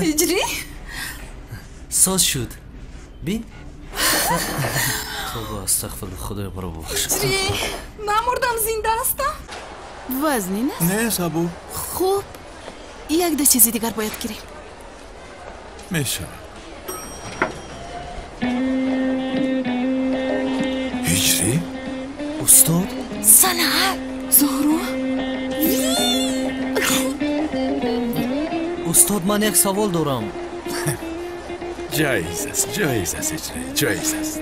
Ҳиҷрӣ? Соз шуд. Бин. Тавба, астағфируллоҳ, Худоё маро бубахш. Ҳиҷрӣ, намурдам, зинда ҳастам. Вазнин аст? Не, сабук. Хуб, як ду чизи дигар бояд гирем. Мешавад. Ҳиҷрӣ? Устод? Санам! Зуҳро? Устод, ман як савол дорам. Ҷоиз аст, ҷоиз аст, ҳиҷрӣ, ҷоиз аст.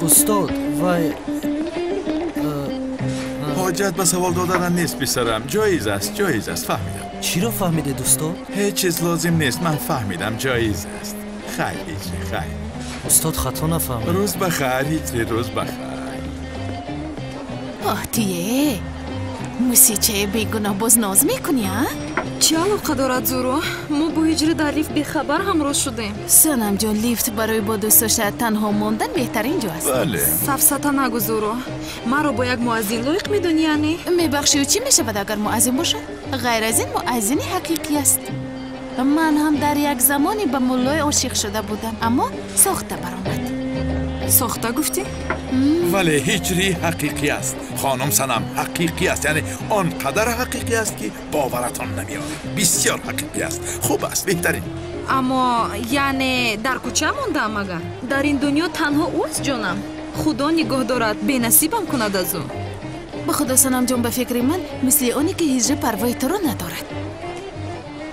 Устод, вай ҳоҷат ба савол додан нест, писарам. Ҷоиз аст, ҷоиз аст, фаҳмидам. Чиро фаҳмидед, устод? Ҳеҷ чиз лозим нест, ман фаҳмидам, ҷоиз аст. Хайр, ҳиҷрӣ, хайр. Устод, хато нафаҳмид. Рӯз ба хайр, ҳиҷрӣ, рӯз ба хайр. Оҳ, туе! Мусичаи бегуноҳ боз ноз мекунӣ, а? Чӣ алоқа дорад, Зуҳро? Мо бо ҳиҷрӣ дар лифт бехабар ҳамроҳ шудем. Санамҷон, лифт барои бо дӯст дошта танҳо мондан беҳтарин ҷо аст. Бале. Сафсата нагӯ, Зуҳро. Маро бо як муаззин лоиқ медонӣ, яъне? Мебахшӣ, чӣ мешавад агар муаззин бошад? Ғайр аз ин муаззини ҳақиқӣ аст. Ман ҳам дар як замоне ба муллое ошиқ шуда будам, аммо сохта баромад. Сохта гуфтӣ? Вале ҳиҷрӣ ҳақиқӣ аст, хонум Санам, ҳақиқӣ аст. Яъне он қадар ҳақиқӣ аст, ки боваратон намеояд. Бисёр ҳақиқӣ аст. Хуб аст, беҳтарин. Аммо яъне дар кӯча мондаам агар? Дар ин дунё танҳо ӯст, ҷонам. Худо нигоҳ дорад, бенасибам кунад аз ӯ. Ба худо, Санамҷон, ба фикри ман мисли оне ки ҳиҷрӣ парвои туро надорад.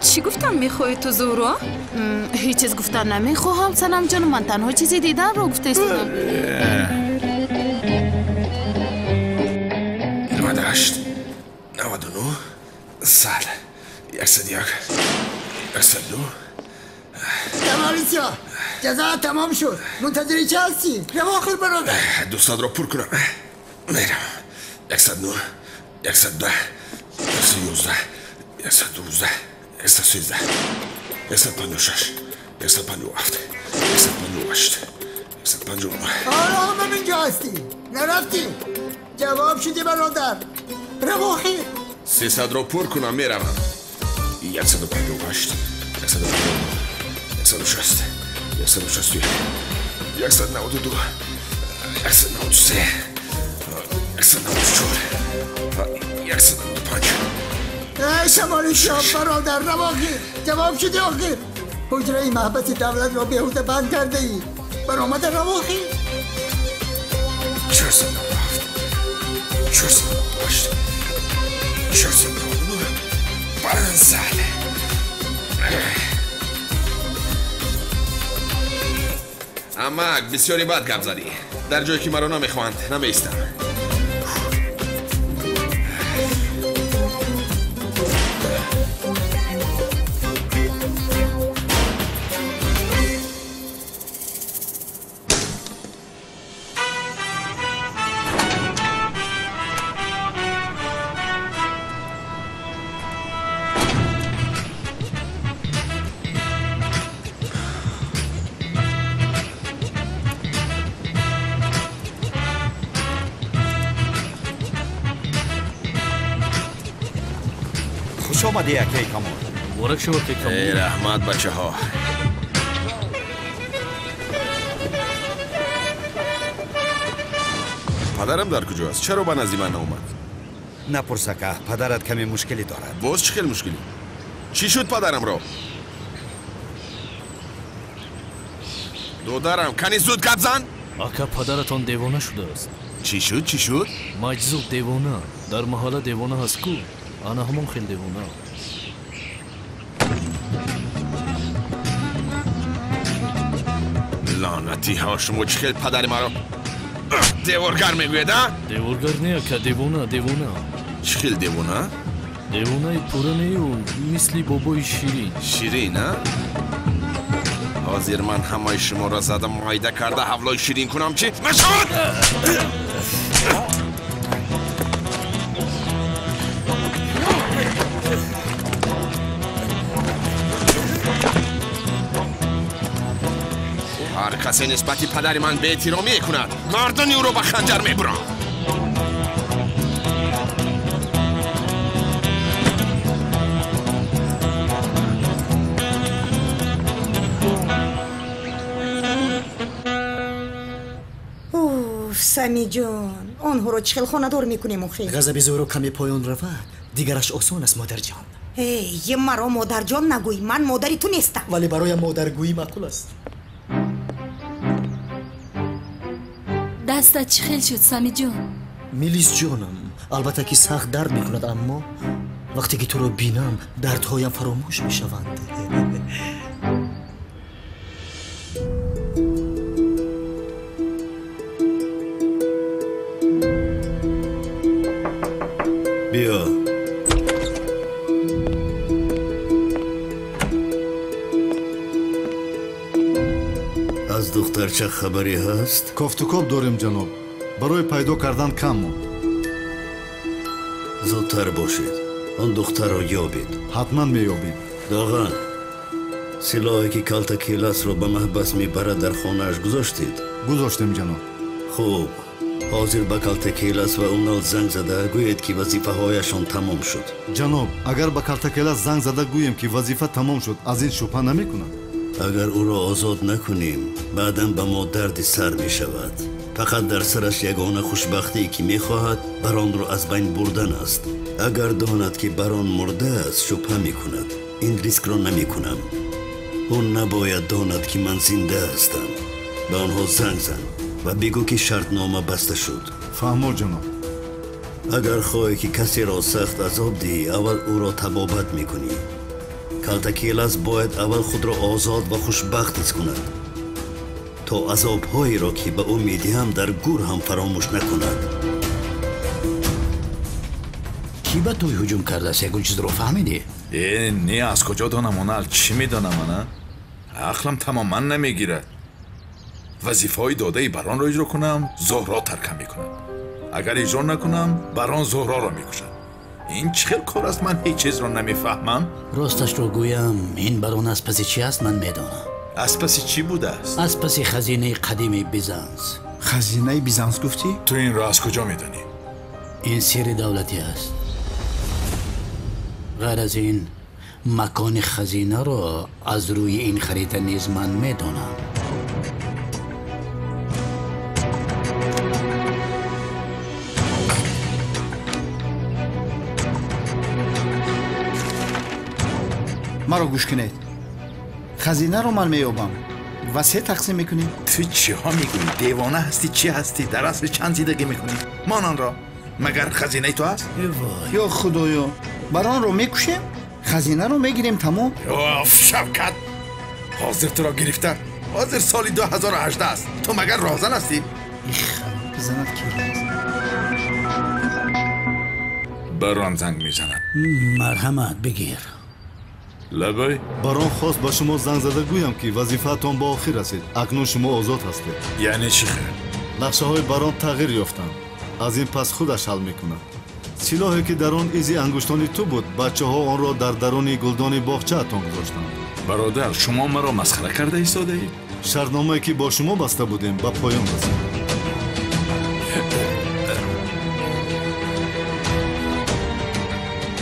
Чӣ гуфтан мехоҳӣ ту, Зуҳро? Ҳеҷ чиз гуфтан намехоҳам, Санамҷон. Ман танҳо чизи диданро гуфта истодам. 98, 99, 100, 101, 102. Камолисё, ҷазо тамом шуд. Мунтазири чӣ ҳастӣ? Рав охир, бародар. 200-ро пур кунам. Меравам. 109, 110, 111, 112, 113, 156, 157, 158, 159. آرام هم اینجا هستی، نرفتی. جواب شدی برادر. رав охир. 300-ро пур кунам, меравам. 158, 159, 160, 161, 192, 193, 194, 195. ای شمال شاب برادر، رав охир. ҷавоб шуди охир. ҳуҷраи маҳбаси давлатро беҳуда банд кардаӣ. Баромада рав охир. 497, 498, 499, 500. Амак, бисёри бад гап задӣ. Дар ҷое ки маро намехоҳанд, намеистам. Хуш омадӣ, акаи Камол. Муборак шуд, акаи Камол. Эй, раҳмат, бачаҳо. Падарам дар куҷо аст? Чаро ба назди ман наомад? Напурс, ака, падарат каме мушкилӣ дорад. Боз чӣ хел мушкилӣ? Чӣ шуд падарамро? Додарам, кани зуд гап зан? Ака, падаратон девона шудааст. Чӣ шуд, чӣ шуд? Маҷзуб девона. Дар маҳалла девона ҳаст ку? Ана ҳамон хел девона. Лаънатиҳо, шумо чӣ хел падари маро деворгар мегӯед, а? Деворгар не, ака, девона, девона. Чӣ хел девона? Девонаи пурра нею, мисли бобои Ширин. Ширин, а? Ҳозир ман ҳамаи шуморо зада майда карда ҳавлои Ширин кунам, чӣ нашавад? Ҳар касе нисбати падари ман беэҳтиромӣ кунад, гардани ӯро ба ханҷар мебурам. Самиҷон, онҳоро чӣ хел хонадор мекунем охир? Ғазаби Зуҳро каме поён равад, дигараш осон аст, модарҷон. Эй, маро модарҷон нагӯй, ман модари ту нестам. Вале бароям модаргӯӣ маъқул аст. Дастат чӣ хел шуд, Самиҷон? Милисҷонам, албатта ки сахт дард мекунад, аммо вақте ки туро бинам, дардҳоям фаромӯш мешаванд. Биё. Аз духтарча хабаре ҳаст? Кофтукоб дорем, ҷаноб. Барои пайдо кардан кам монд. Зудтар бошед. Он духтарро ёбед. Ҳатман меёбем. Доған, силоҳе ки Калтакеласро ба маҳбас мебарад дар хонааш гузоштед? Гузоштем, ҷаноб. Хуб, ҳозир ба Калтакелас ва Унал занг зада гӯед ки вазифаҳояшон тамом шуд. Ҷаноб, агар ба Калтакелас занг зада гӯем ки вазифа тамом шуд, аз ин шубҳа намекунад? Агар ӯро озод накунем, баъдан ба мо дарди сар мешавад. Фақат дар сараш ягона хушбахтие ки мехоҳад, Баронро аз байн бурдан аст. Агар донад ки Барон мурдааст, шубҳа мекунад. Ин рискро намекунам. Ӯ набояд донад ки ман зинда ҳастам. Ба онҳо занг зан ва бигӯ ки шартнома баста шуд. Фаҳмо, ҷаноб. Агар хоҳӣ ки касеро сахт азоб диҳӣ, аввал ӯро табобат мекунӣ. Калтакелас бояд аввал худро озод ва хушбахт ҳис кунад, то азобҳоеро ки ба ӯ медиҳам дар гур ҳам фаромӯш накунад. Кӣ ба тӯй ҳуҷум кардааст? Ягон чизро фаҳмидӣ? Э, не, аз куҷо донам, Унал? Чӣ медонам ана? Ақлам тамоман намегирад. Вазифаҳои додаи Баронро иҷро кунам, Зуҳро таркам мекунад. Агар иҷро накунам, Барон Зуҳроро мекушад. Ин чӣ хел кор аст? Ман ҳеҷ чизро намефаҳмам. Росташро гӯям, ин Барон аз паси чӣ аст, ман медонам. Аз паси чӣ будааст? Аз паси хазинаи қадими Бизанс. Хазинаи Бизанс гуфтӣ? Ту инро аз куҷо медонӣ? Ин сирри давлатӣ аст. Ғайр аз ин, макони хазинаро аз рӯи ин харита низ ман медонам. Маро гӯш кунед. Хазинаро ман меёбам ва се тақсим мекунем. Ту чиҳо мегӯӣ? Девона ҳастӣ? Чӣ ҳастӣ? Дар асри чанд зиндагӣ мекунӣ? Мон онро. Магар хазинаи ту аст? Ё худоё, Баронро мекушем, хазинаро мегирем, тамом. Оф, Шавкат, ҳозир туро гирифтан. Ҳозир соли 2018 аст. Ту магар роҳзан ҳастӣ? Бизанад ки аст. Барон занг мезанад. Марҳамат, бигир. Лабай. Барон хост ба шумо занг зада гӯям ки вазифаатон ба охир расид. Акнун шумо озод ҳастед. Яъне чӣ хел? Нақшаҳои Барон тағйир ёфтанд. Аз ин пас худаш ҳал мекунад. Силоҳе ки дар он изи ангуштони ту буд, бачаҳо онро дар даруни гулдони боғчаатон гузоштанд. Бародар, шумо маро масхара карда истодаед? Шартномае ки бо шумо баста будем ба поён расид.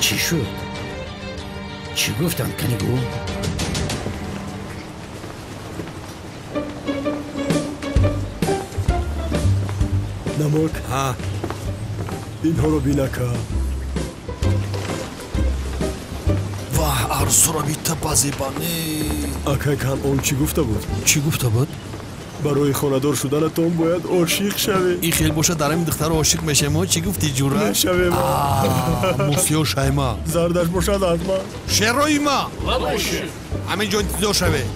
Чӣ шуд? Чӣ гуфтанд, кани гӯ? Намак, инҳоро бинака. Ваҳ, арзуро бита базебане. Акай Канъон чӣ гуфта буд? Чӣ гуфта буд? Барои хонадор шуданатон бояд ошиқ шавед. Ин хел бошад, дар ҳамин духтаро ошиқ мешавем. Чӣ гуфтӣ, ҷура? Мешавем. Мусиё шайма. Зардаш бошад аз ман. Шерои ма. Ҳамин ҷо интизор шавед.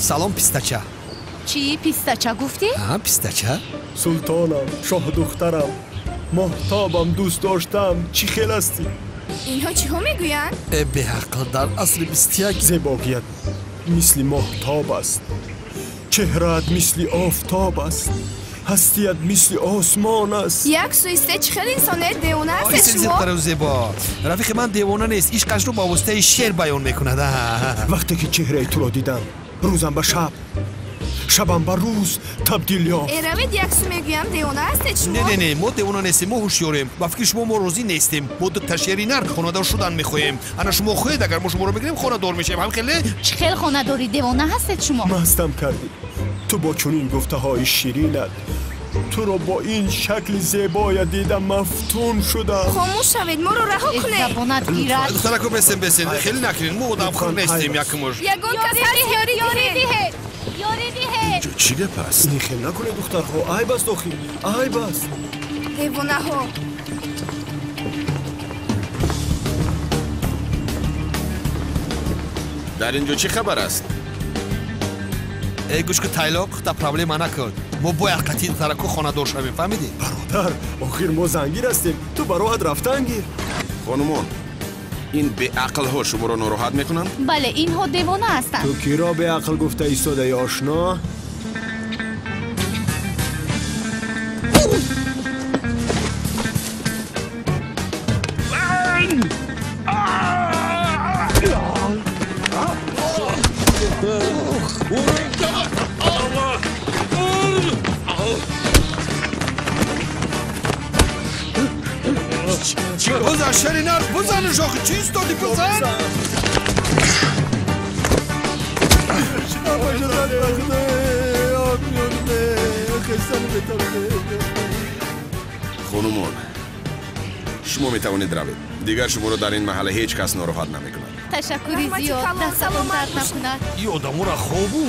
Салом, пистача. Чӣ пистача гуфтӣ? Пистача. Султонам, шоҳдухтарам, моҳтобам, дӯст доштам, чӣ хел ҳастӣ? Инҳо чиҳо мегӯянд? Э, беақл, дар асри 21 зебогият мисли моҳтоб аст, чеҳраат мисли офтоб аст, ҳастият мисли осмон аст. Як сӯи се чӣ хел инсонед? Девона ҳастед шумо? Зебтару зебо. Рафиқи ман девона нест, ишқашро ба воситаи шеър баён мекунад. Вақте ки чеҳраи туро дидам, рӯзам ба шаб, шабам ба рӯз табдил ёфт. Э, равед, як сӯ мегӯям, девона ҳастед шумо? Не, не, не, мо девона нестем, мо ҳушёрем. Ба фикри шумо мо розӣ нестем. Мо дута шери нар хонадор шудан мехоҳем. Ана шумо хоҳед, агар мо шуморо мегирем, хонадор мешавем. Ҳам хеле? Чӣ хел хонадорӣ? Девона ҳастед шумо? Мастам кардӣ. Ту бо чунин гуфтаҳои ширинат, туро бо ин шакли зебоя дидам мафтун шудам. Хомӯш шавед, моро раҳо кунед. Забонат гирад. Духтарако, бесен, бесен, хеле накунед, мо одамхӯр нестем. Якмуш ягон кас ҳаст, ёрӣ диҳед, ёрӣ диҳед. Инҷо чӣ гап аст? Ин хел накунед, духтарҳо, айб аст, охир айб аст. Девонаҳо. Дар ин ҷо чӣ хабар аст? Эй, гӯш ку, тайлоқ, да проблема накун. Мо бояд қатъи духтарако хонадор шавем, фаҳмидӣ? Бародар, охир мо зангир ҳастем, ту ба роҳат рафтан гир. Хонумон, ин беақлҳо шуморо нороҳат мекунанд? Бале, инҳо девона ҳастанд. Ту киро беақл гуфта истодаи, ошно? Бизан, шеринар, бизанаш, охи чӣ истоди, бизан. Хонумон, шумо метавонед равед. Дигар шуморо дар ин маҳалла ҳеҷ кас нороҳат намекунад. Ташаккури зиёд, дастатон дард накунад. Ин одаморо хобу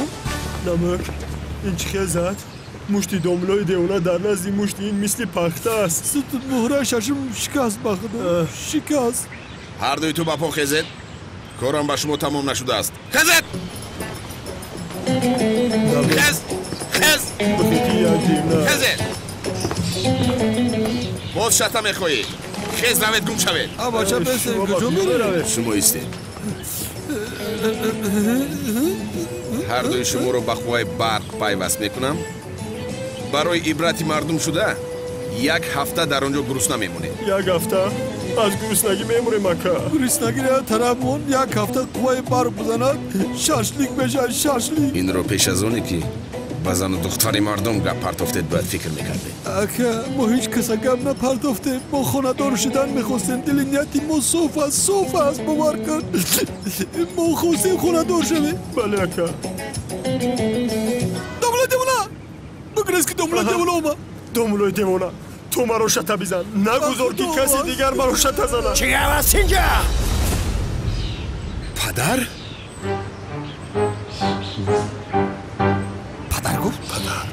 намак, ин чӣ хел зад? Мушти домлои девона дар назди мушти ин мисли пахта аст. Сутун муҳраи шашум шикаст, ба худо шикаст. Ҳар дуи ту ба по хезед, корам ба шумо тамом нашудааст. Хезед, хез, хез, хезед. Боз шата мехоҳӣ? Хез, равед, гум шавед. Бача, бесен, куҷо меравед? Шумо истед. Ҳар дуи шуморо ба қувваи барқ пайваст мекунам. Барои ибрати мардум шуда, як ҳафта дар он ҷо гурусна мемонед. Як ҳафта аз гуруснагӣ мемурем, ака. Гуруснагӣ тараф мон, як ҳафта қувваи барқ бизанад, шашлик мешавад, шашлик. Инро пеш аз оне ки ба зану духтари мардум гап партофтед, бояд фикр мекардед. Ака, мо ҳеҷ каса гап напартофтем. Мо хонадор шудан мехостем. Дили нияти мо соф аст, соф аст, бовар кун. Мо хостем хонадор шавем. Бале, ака. Домла девона, бигрез, ки домла девона омад. Домлои девона, ту маро шата бизан, нагузор ки каси дигар маро шата занад. Чӣ гап аст инҷа? Падар, падар гуфт, падар.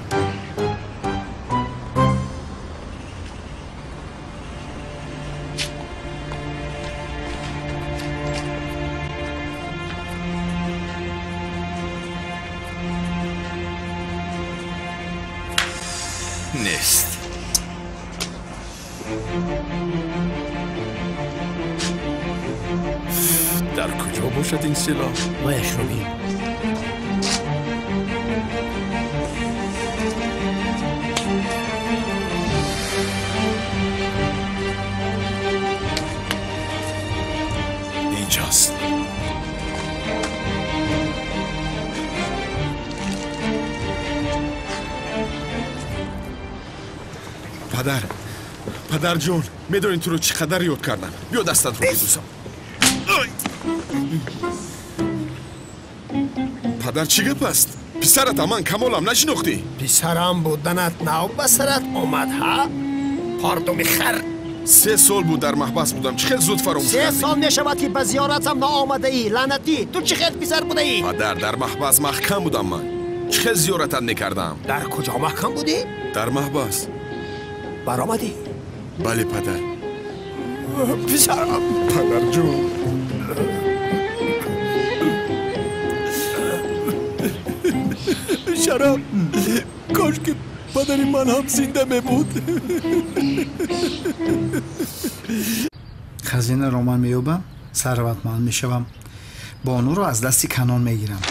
Нест. Дар куҷо бошад ин силоҳ? Ваяшро бин. Инҷост. Падар, падарҷон, медонӣ туро чӣ қадар ёд кардам? Биё, дастатро бибӯсам. Падар, чӣ гап аст? Писаратам ман, Камолам, нашинохтӣ? Писарам буданат нав ба сарат омад, ҳа, пардуми хар? 3 сол буд дар маҳбас будам, чӣ хел зуд фаромӯш Се кардӣ? сол мешавад, ки ба зиёратам наомадаӣ. Лаънатӣ, ту чӣ хел писар будаӣ? Падар, дар маҳбас маҳкам будам ман, чӣ хел зиёратат мекардам? Дар куҷо маҳкам будӣ? Дар маҳбас. Баромадӣ? Бале, падар. Писарам. Падарҷон. Шараф, кош ки падари ман ҳам зинда мебуд. Хазинаро ман меёбам, сарватманд мешавам, бонуро аз дасти Канон мегирам.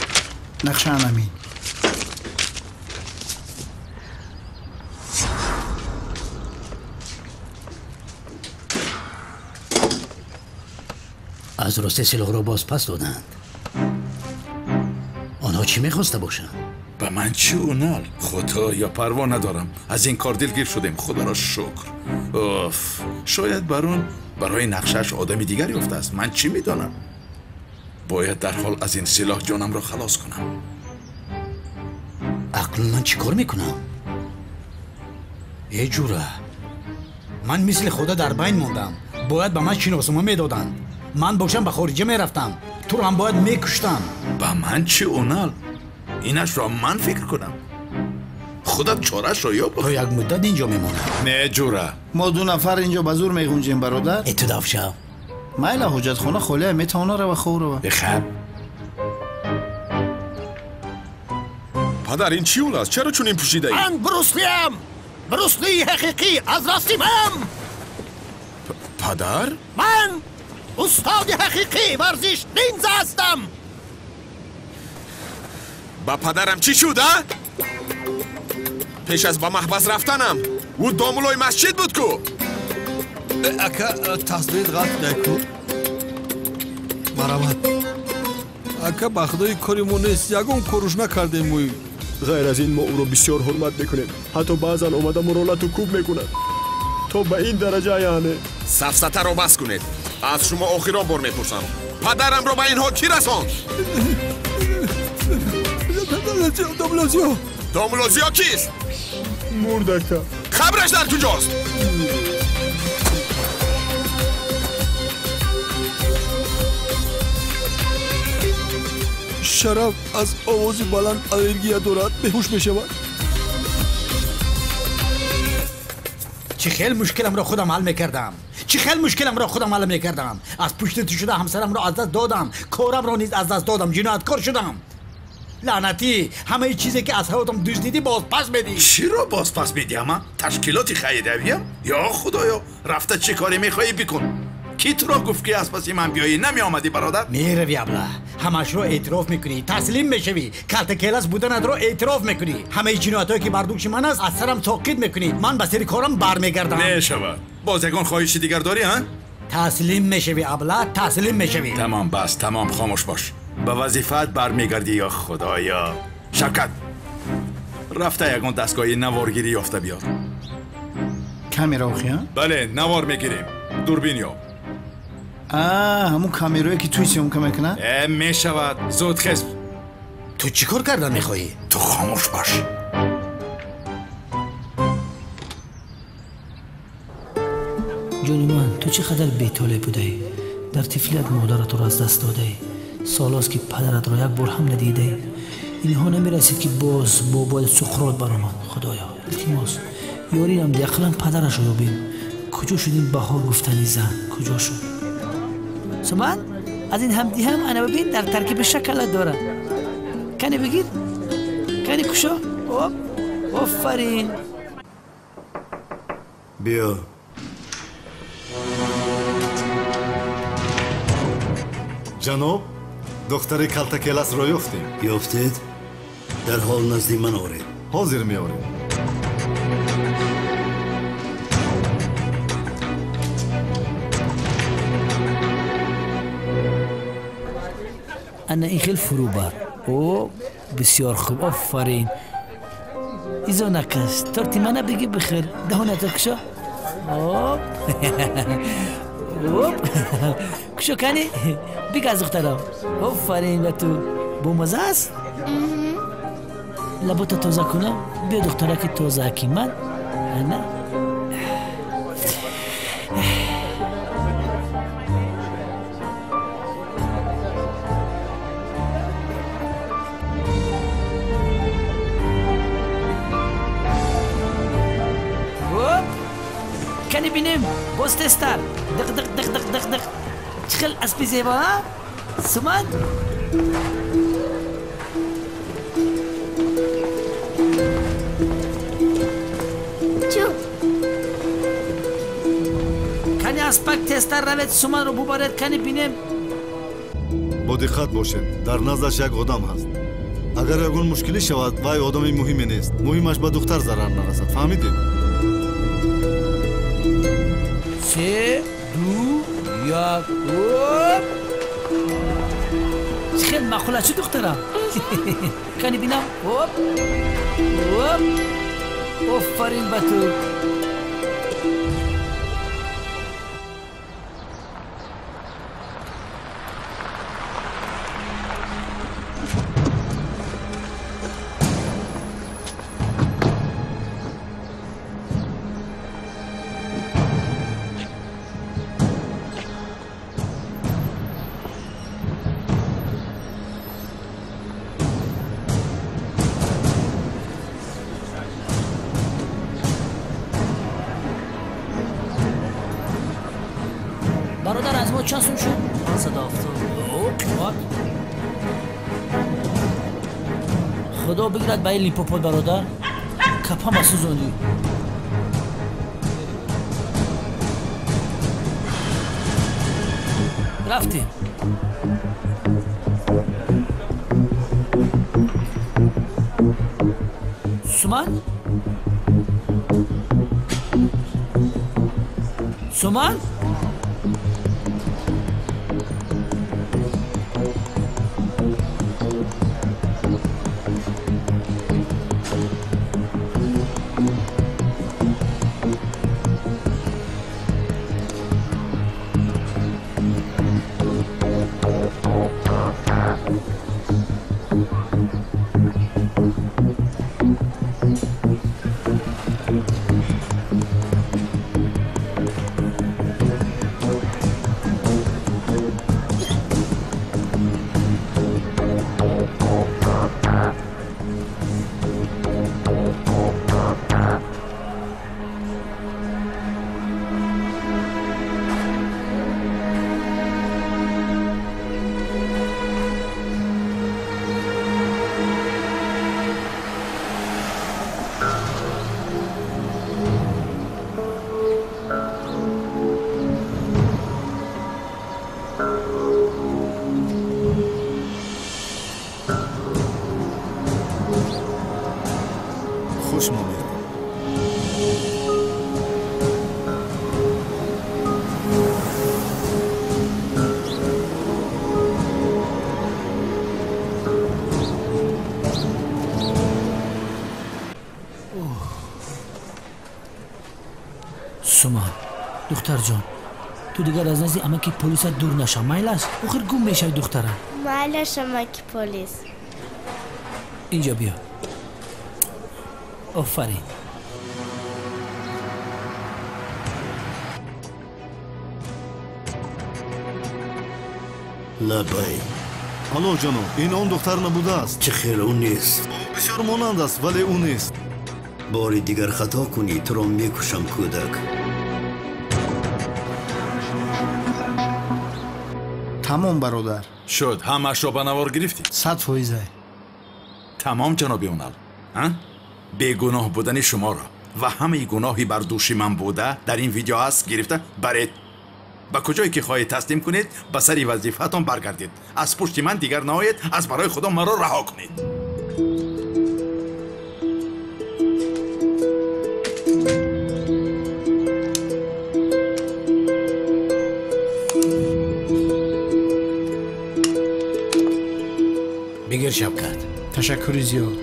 Нақша анамин. Аз росте силоҳро боз пас доданд. Онҳо чӣ мехоста бошанд? Ба ман чӣ, Унал? Худоё, парво надорам. Аз ин кор дилгир шудем, худоро шукр. Уф, шояд барон барои нақшааш одами дигар ёфтааст, ман чӣ медонам? Бояд дарҳол аз ин силоҳ ҷонамро халос кунам. Акнун ман чӣ кор мекунам? Э ҷура, ман мисли худо дар байн мондам. Бояд ба ман шиноснома медоданд. Ман бошам ба хориҷа мерафтам. Туро ҳам бояд мекуштам. Ба ман чӣ, Унал? Инашро ман фикр кунам. Худат чорашро ёб. То як муддат инҷо мемонам. Не ҷура, мо ду нафар инҷо ба зур меғунҷем, бародар. Э ту давшав. Майла, ҳоҷатхона холия, метавона рава, хоб рава. Бихаб. Падар, ин чӣ ҳол аст? Чаро чунин пӯшидаӣ? Ман Бруслиам! Бруслии ҳақиқӣ аз рости ман! Падар? Ман устоди ҳақиқии варзиш нинза ҳастам! Ба падарам чӣ шуд, а? Пеш аз ба маҳбас рафтанам ӯ домулои масҷид буд ку? Ака, тасдиқ ғалт ку. Марамат. Ака, ба худои кори мо нест, ягон коруш накардем мо. Ғайр аз ин мо ӯро бисёр ҳурмат мекунем. Ҳатто баъзан омада моро лату кӯб мекунад. То ба ин дараҷа яъне. Сафсатаро бас кунед. Аз шумо охирон бор мепурсам. Падарамро ба ин ҳол кӣ расонд? Домулозиё. Домулозиё кист? Мурд, ака. Қабраш дар куҷост? Шараф аз овози баланд аллергия дорад, беҳуш мешавад. Чӣ хел мушкиламро худам ҳал мекардам. Чӣ хел мушкиламро худам ҳал мекардам. Аз пушти ту шуда ҳамсарамро аз даст додам, корамро низ аз даст додам, ҷинояткор шудам. Лаънатӣ, ҳамаи чизе ки аз ҳаётам дуздидӣ бозпас медиҳӣ. Чиро бозпас медиҳам? Ташкилоти хайриявиям? Ё худоё, рафта чӣ коре мехоҳӣ бикун. Кӣ туро гуфт ки аз паси ман биёӣ? Намеомадӣ, бародар? Меравӣ, абла, ҳамашро эътироф мекунӣ, таслим мешавӣ, калтакелас буданатро эътироф мекунӣ. Ҳамаи ҷиноятҳое ки бар дӯши ман аст аз сарам соқит мекунӣ. Ман ба сари корам бармегардам. Мешавад. Боз ягон хоҳиши дигар дорӣ, а? Таслим мешавӣ, абла, таслим мешавӣ. Тамом, бас, тамом, хомӯш бош. Ба вазифаат бармегардӣ, ё худоё. Шавкат, рафта ягон дастгоҳи наворгирӣ ёфта биёр. Камера охи, а? Бале, навор мегирем. Дурбин ёб. Ҳамун камерое ки туй съёмка мекунад? Э, мешавад. Зуд хез. Ту чӣ кор кардан мехоҳӣ? Ту хомӯш бош. Ҷони ман, ту чӣ қадар бетолеъ будаӣ. Дар тифлият модаратро аз даст додаӣ. Солҳост ки падаратро як бор ҳам надидаӣ. Инҳо намерасид ки боз бобоят Суқрот баромад. Худоё, илтимос, ёринам ди, ақаллан падарашро ёбем. Куҷо шуд ин баҳор гуфтани зан? Куҷо шуд? Суман, аз ин ҳамди ҳам ана бибин, дар таркиби шоколад дорад. Кане бигир, кане кушо. Оп, офарин. Биё. Ҷаноб, духтари калтакеласро ёфтем. Ёфтед? Дарҳол назди ман оред. Ҳозир меорем. Ана ин хел фурӯ бар. О, бисёр хуб, офарин. Изо накаш, торти мана бигир, бихӯр. Даҳонато кушо. Оп. Оп. Кушо кани? Биг аз духтарам. Офарин ба ту. Бомаза аст? Лабота тоза кунам. Биё, духтараки тозааки ман. Ана. Кани бинем, боз тезтар. Дық дық дық дық дық дық. Чӣ хел аспи зебо, а? Суман? Чу. Кани аспак тезтар равед, Суманро бубаред, кани бинем. Бо диққат бошед, дар наздаш як одам ҳаст. Агар ягон мушкилӣ шавад, вай одами муҳиме нест. Муҳимаш ба духтар зарар нарасад. Фаҳмидед? 3, 2, 1, оп! Чӣ хел маъқул аст, чӣ духтарам? Кани бинам. Оп! Оп! Офарин ба ту. Ҳоло чанд сум шуд? 570. Қимат. Худо бигирад ба ин Лимпопо бародар. Капама сӯзонӣ. Рафтем. Суман? Суман? Суман, духтарҷон, ту дигар аз назди амаки полисат дур наша. Майлаш, охир гум мешавӣ духтарам. Майлаш, амаки полис. Инҷо биё. Офарин. Лабай. Алло, ҷаноб, ин он духтар набудааст. Чӣ хел ӯ нест? Ӯ бисёр монанд аст, вале ӯ нест. Бори дигар хато кунӣ, туро мекушам, кӯдак. Тамом, бародар. Шуд, ҳамаашро ба навор гирифтӣ? 100%. Тамом, ҷаноби Унал. Бегуноҳ будани шуморо ва ҳамаи гуноҳи бар дӯши ман буда дар ин видео аст гирифта баред. Ба куҷое ки хоҳед таслим кунед, ба сари вазифаатон баргардед. Аз пушти ман дигар наоед, аз барои худо маро раҳо кунед. Бигир, Шавкат. Ташаккури зиёд.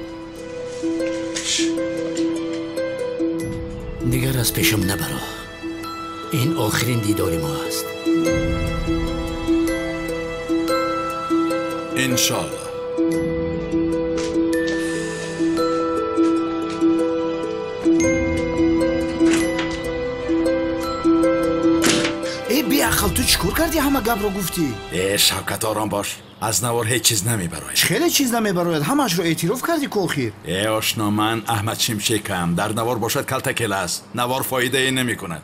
Дигар аз пешам набаро. Ин охирин дидори мо аст. Иншоаллоҳ. Э, беақл, ту чӣ кор кардӣ, ҳама гапро гуфтӣ? Э, Шавкат, ором бош. Аз навор ҳеҷ чиз намебарояд. Хеле чиз намебарояд, ҳамаашро эътироф кардӣ ку охир. Э, ошно, ман Аҳмад Шимшекам. Дар навор бошад калтакел аст. Навор фоидае намекунад.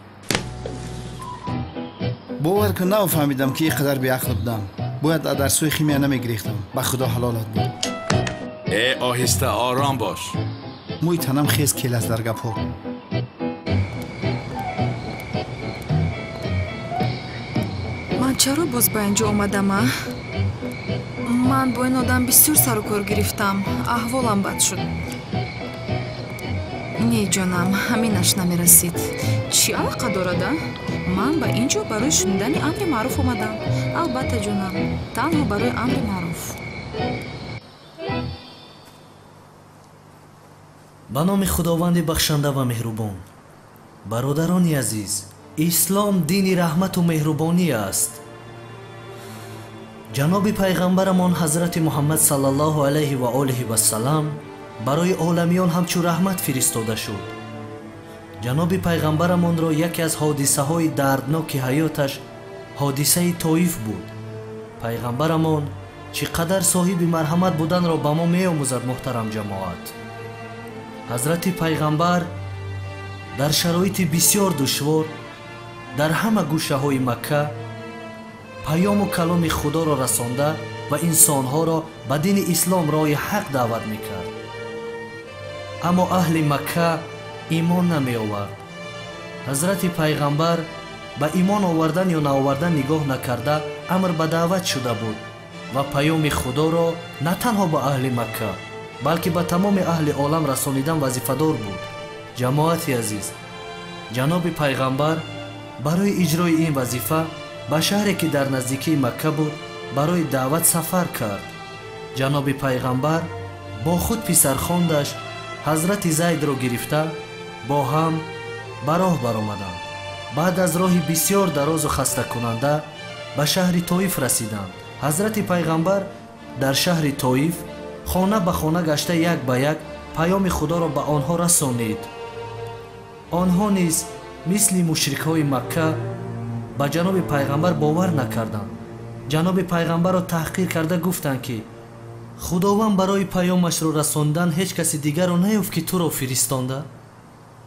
Бовар кун, нафаҳмидам ки ин қадар беақл будам. Бояд аз дарсҳои химия намегирифтам. Ба худо ҳалолат буд. Э, оҳиста, ором бош. Мӯи танам хез кел аст дар гапҳо. Ман чаро боз ба ин ҷо омадам, а? Ман бо ин одам бисёр сару кор гирифтам. Аҳволам бад шуд. Не, ҷонам, ҳаминаш намерасид. Чӣ алоқа дорад, а? Ман ба ин ҷо барои шунидани амри маъруф омадам. Албатта, ҷонам, танҳо барои амри маъруф. Ба номи Худованди бахшанда ва меҳрубон. Бародарони азиз, ислом дини раҳмату меҳрубонӣ аст. Ҷаноби пайғамбарамон ҳазрати Муҳаммад саллаллоҳу алайҳи ва олиҳи вассалам барои оламиён ҳамчун раҳмат фиристода шуд. Ҷаноби пайғамбарамонро яке аз ҳодисаҳои дардноки ҳаёташ ҳодисаи Тоиф буд. Пайғамбарамон чӣ қадар соҳиби марҳамат буданро ба мо меомӯзад, муҳтарам ҷамоат. Ҳазрати пайғамбар дар шароити бисёр душвор дар ҳама гӯшаҳои Макка паёму каломи Худоро расонда ва инсонҳоро ба дини ислом роҳи ҳақ даъват мекард. Аммо аҳли Макка имон намеовард. Ҳазрати пайғамбар ба имон овардан ё наовардан нигоҳ накарда амр ба даъват шуда буд ва паёми Худоро на танҳо ба аҳли Макка, балки ба тамоми аҳли олам расонидан вазифадор буд. Ҷамоати азиз, ҷаноби пайғамбар барои иҷрои ин вазифа ба шаҳре ки дар наздикии Макка буд барои даъват сафар кард. Ҷаноби пайғамбар бо худ писархондаш ҳазрати Зайдро гирифта бо ҳам ба роҳ баромаданд. Баъд аз роҳи бисёр дарозу хастакунанда ба шаҳри Тоиф расиданд. Ҳазрати пайғамбар дар шаҳри Тоиф хона ба хона гашта як ба як паёми Худоро ба онҳо расонид. Онҳо низ мисли мушрикҳои Макка ба ҷаноби пайғамбар бовар накарданд. Ҷаноби пайғамбарро таҳқир карда гуфтанд, ки Худованд барои паёмашро расондан ҳеҷ каси дигарро наёфт, ки туро фиристонда.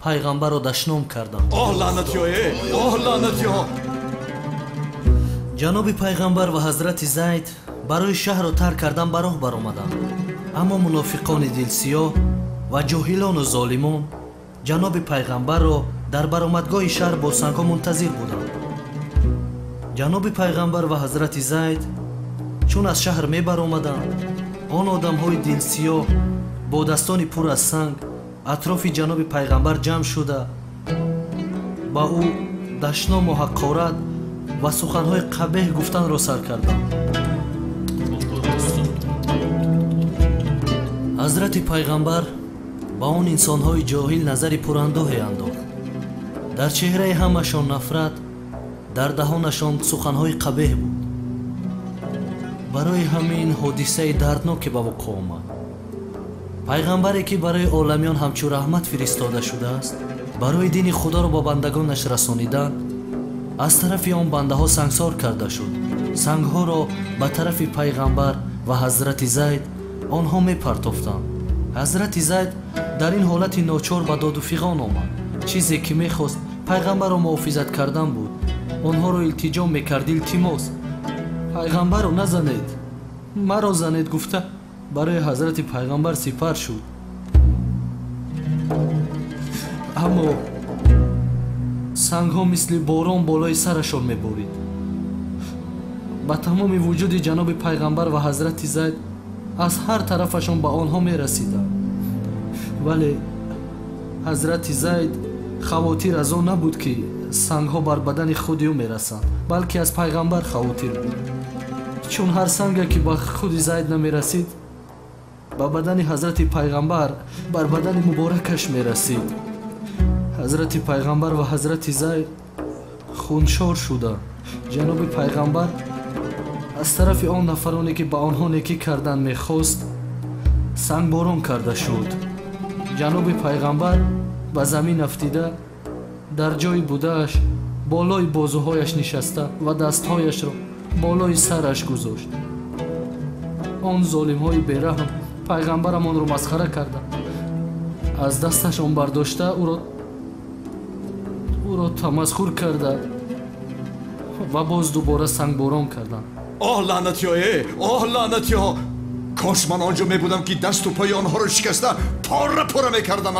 Пайғамбарро дашном карданд. Оҳ лаънатиҳое! Оҳ лаънатиҳо! Ҷаноби пайғамбар ва ҳазрати Зайд барои шаҳрро тарк кардан ба роҳ баромаданд. Аммо мунофиқони дилсиёҳ ва ҷоҳилону золимон ҷаноби пайғамбарро дар баромадгоҳи шаҳр бо сангҳо мунтазир буданд. Ҷаноби пайғамбар ва ҳазрати Зайд чун аз шаҳр мебаромаданд, он одамҳои дилсиёҳ бо дастони пур аз санг атрофи ҷаноби пайғамбар ҷамъ шуда ба ӯ дашному ҳақорат ва суханҳои қабеҳ гуфтанро сар карданд. Ҳазрати пайғамбар ба он инсонҳои ҷоҳил назари пурандоҳе андохт. Дар чеҳраи ҳамашон нафрат, дар даҳонашон суханҳои қабеҳ буд. Барои ҳамин ҳодисаи дардноке ба вуқӯъ омад. Пайғамбаре, ки барои оламиён ҳамчун раҳмат фиристода шудааст, барои дини Худоро ба бандагонаш расонидан аз тарафи он бандаҳо сангсор карда шуд. Сангҳоро ба тарафи пайғамбар ва ҳазрати Зайд онҳо мепартофтанд. Ҳазрати Зайд дар ин ҳолати ночор ба доду фиғон омад. Чизе ки мехост пайғамбарро муҳофизат кардан буд. Онҳоро илтиҷо мекард: илтимос, пайғамбарро назанед, маро занед, гуфта барои ҳазрати пайғамбар сипар шуд. Аммо сангҳо мисли борон болои сарашон меборид. Ба тамоми вуҷуди ҷаноби пайғамбар ва ҳазрати Зайд аз ҳар тарафашон ба онҳо мерасиданд. Вале ҳазрати Зайд хавотир аз он набуд, ки сангҳо бар бадани худи ӯ мерасанд, балки аз пайғамбар хавотир буд. Чун ҳар санге ки ба худи Зайд намерасид, ба бадани ҳазрати пайғамбар, бар бадани муборакаш мерасид. Ҳазрати пайғамбар ва ҳазрати Зайд хуншор шуда. Ҷаноби пайғамбар аз тарафи он нафароне, ки ба онҳо некӣ кардан мехост, сангборон карда шуд. Ҷаноби пайғамбар ба замин афтида дар ҷои будааш болои бозуҳояш нишаста ва дастҳояшро болои сараш гузошт. Он золимҳои бераҳм пайғамбарамонро масхара карда, аз дасташон бардошта ӯро тамасхур карда ва боз дубора сангборон карданд. Оҳ лаънатиҳое! Оҳ лаънатиҳо! Кош ман он ҷо мебудам, ки дасту пои онҳоро шикаста пора пора мекардам.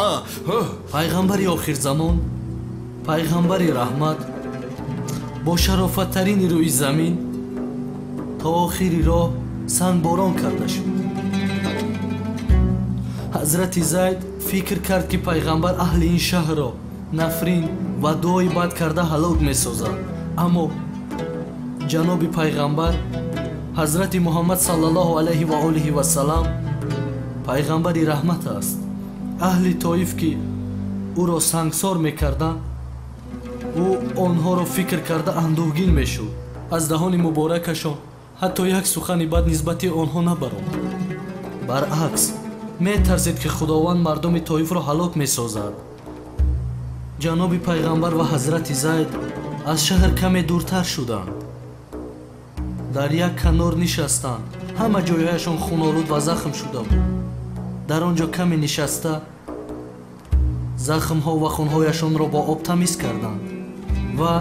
Пайғамбари охирзамон, пайғамбари раҳмат, бо шарофаттарини рӯи замин то охири роҳ сангборон карда шуд. Ҳазрати Зайд фикр кард, ки пайғамбар аҳли ин шаҳрро нафрин ва дуои бад карда ҳалок месозад. Аммо ҷаноби пайғамбар ҳазрати Муҳаммад саллаллоҳу алайҳи ва олиҳи вассалам пайғамбари раҳмат аст. Аҳли Тоиф, ки ӯро сангсор мекарданд, ӯ онҳоро фикр карда андӯҳгин мешуд. Аз даҳони муборакашон ҳатто як сухани бад нисбати онҳо набаромад. Баръакс, метарсид, ки Худованд мардуми Тоифро ҳалок месозад. Ҷаноби пайғамбар ва ҳазрати Зайд аз шаҳр каме дуртар шуданд. Дар як канор нишастанд. Ҳама ҷойҳояшон хунолуд ва захм шуда буд. Дар он ҷо каме нишаста захмҳо ва хунҳояшонро бо об тамиз карданд ва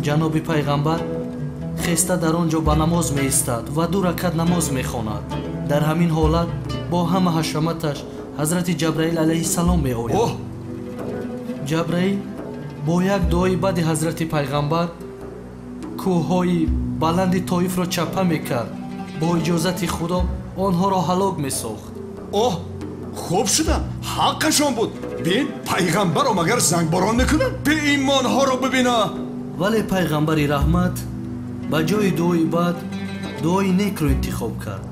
ҷаноби пайғамбар Хеста дар он ҷо ба намоз меистад ва 2 ракат намоз мехонад. Дар ҳамин ҳолат бо ҳама ҳашаматаш ҳазрати Ҷабраил алайҳиссалом меояд. Ҷабраил бо як дуои баъди ҳазрати пайғамбар кӯҳҳои баланди Тоифро чапа мекард. Бо иҷозати Худо онҳоро ҳалок месохт. Оҳ, хуб шудам, ҳаққашон буд. Бин, пайғамбарро магар зангборон мекунанд? Беимонҳоро бибина. Вале пайғамбари раҳмат ба ҷои дуои бад дуои некро интихоб кард.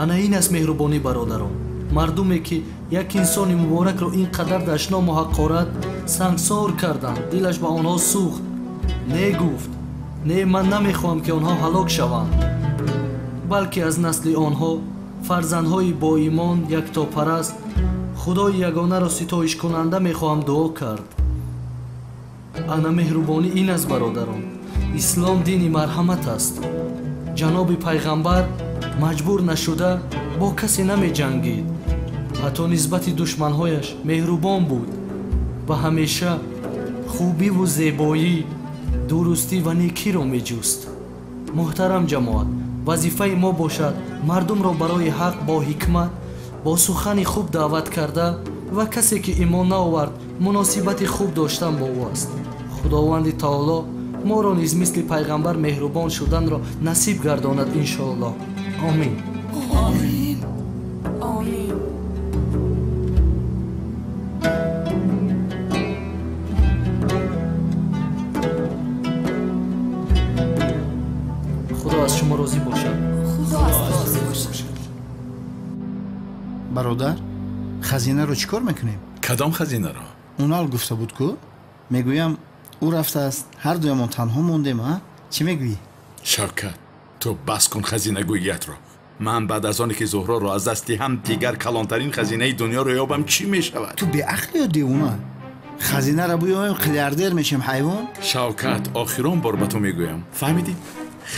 Ана ин аст меҳрубонӣ, бародарон. Мардуме ки як инсони муборакро ин қадар дашному ҳақорат сангсор карданд, дилаш ба онҳо сӯхт. Не гуфт: не, ман намехоҳам ки онҳо ҳалок шаванд, балки аз насли онҳо фарзандҳои боимон, яктопараст, Худои ягонаро ситоишкунанда мехоҳам дуо кард. Ана меҳрубонӣ ин аст, бародарон. Ислом дини марҳамат аст. Ҷаноби пайғамбар маҷбур нашуда бо касе намеҷангид. Ҳатто нисбати душманҳояш меҳрубон буд ва ҳамеша хубиву зебоӣ, дурустӣ ва некиро меҷуст. Муҳтарам ҷамоат, вазифаи мо бошад мардумро барои ҳақ бо ҳикмат, бо сухани хуб даъват карда ва касе ки имон наовард муносибати хуб доштан бо ӯ аст. Худованди таоло моро низ мисли пайғамбар меҳрубон шуданро насиб гардонад, иншоаллоҳ. Омин. Омин. Омин. Худо аз шумо розӣ бошад. Худо аз ту розӣ бошад. Бародар, хазинаро чӣ кор мекунем? Кадом хазинаро? Унал гуфта буд ку, мегӯям ӯ рафтааст, ҳар дуямон танҳо мондем, а? Чӣ мегӯӣ? Шавкат, ту бас кун хазинагӯиятро. Ман баъд аз оне ки Зуҳроро аз дасти ҳам дигар калонтарин хазинаи дунёро ёбам, чӣ мешавад? Ту беақлӣ ё девона? Хазинаро биёем, миллиардер мешем, ҳайвон. Шавкат, охирон бор ба ту мегӯям, фаҳмидӣ?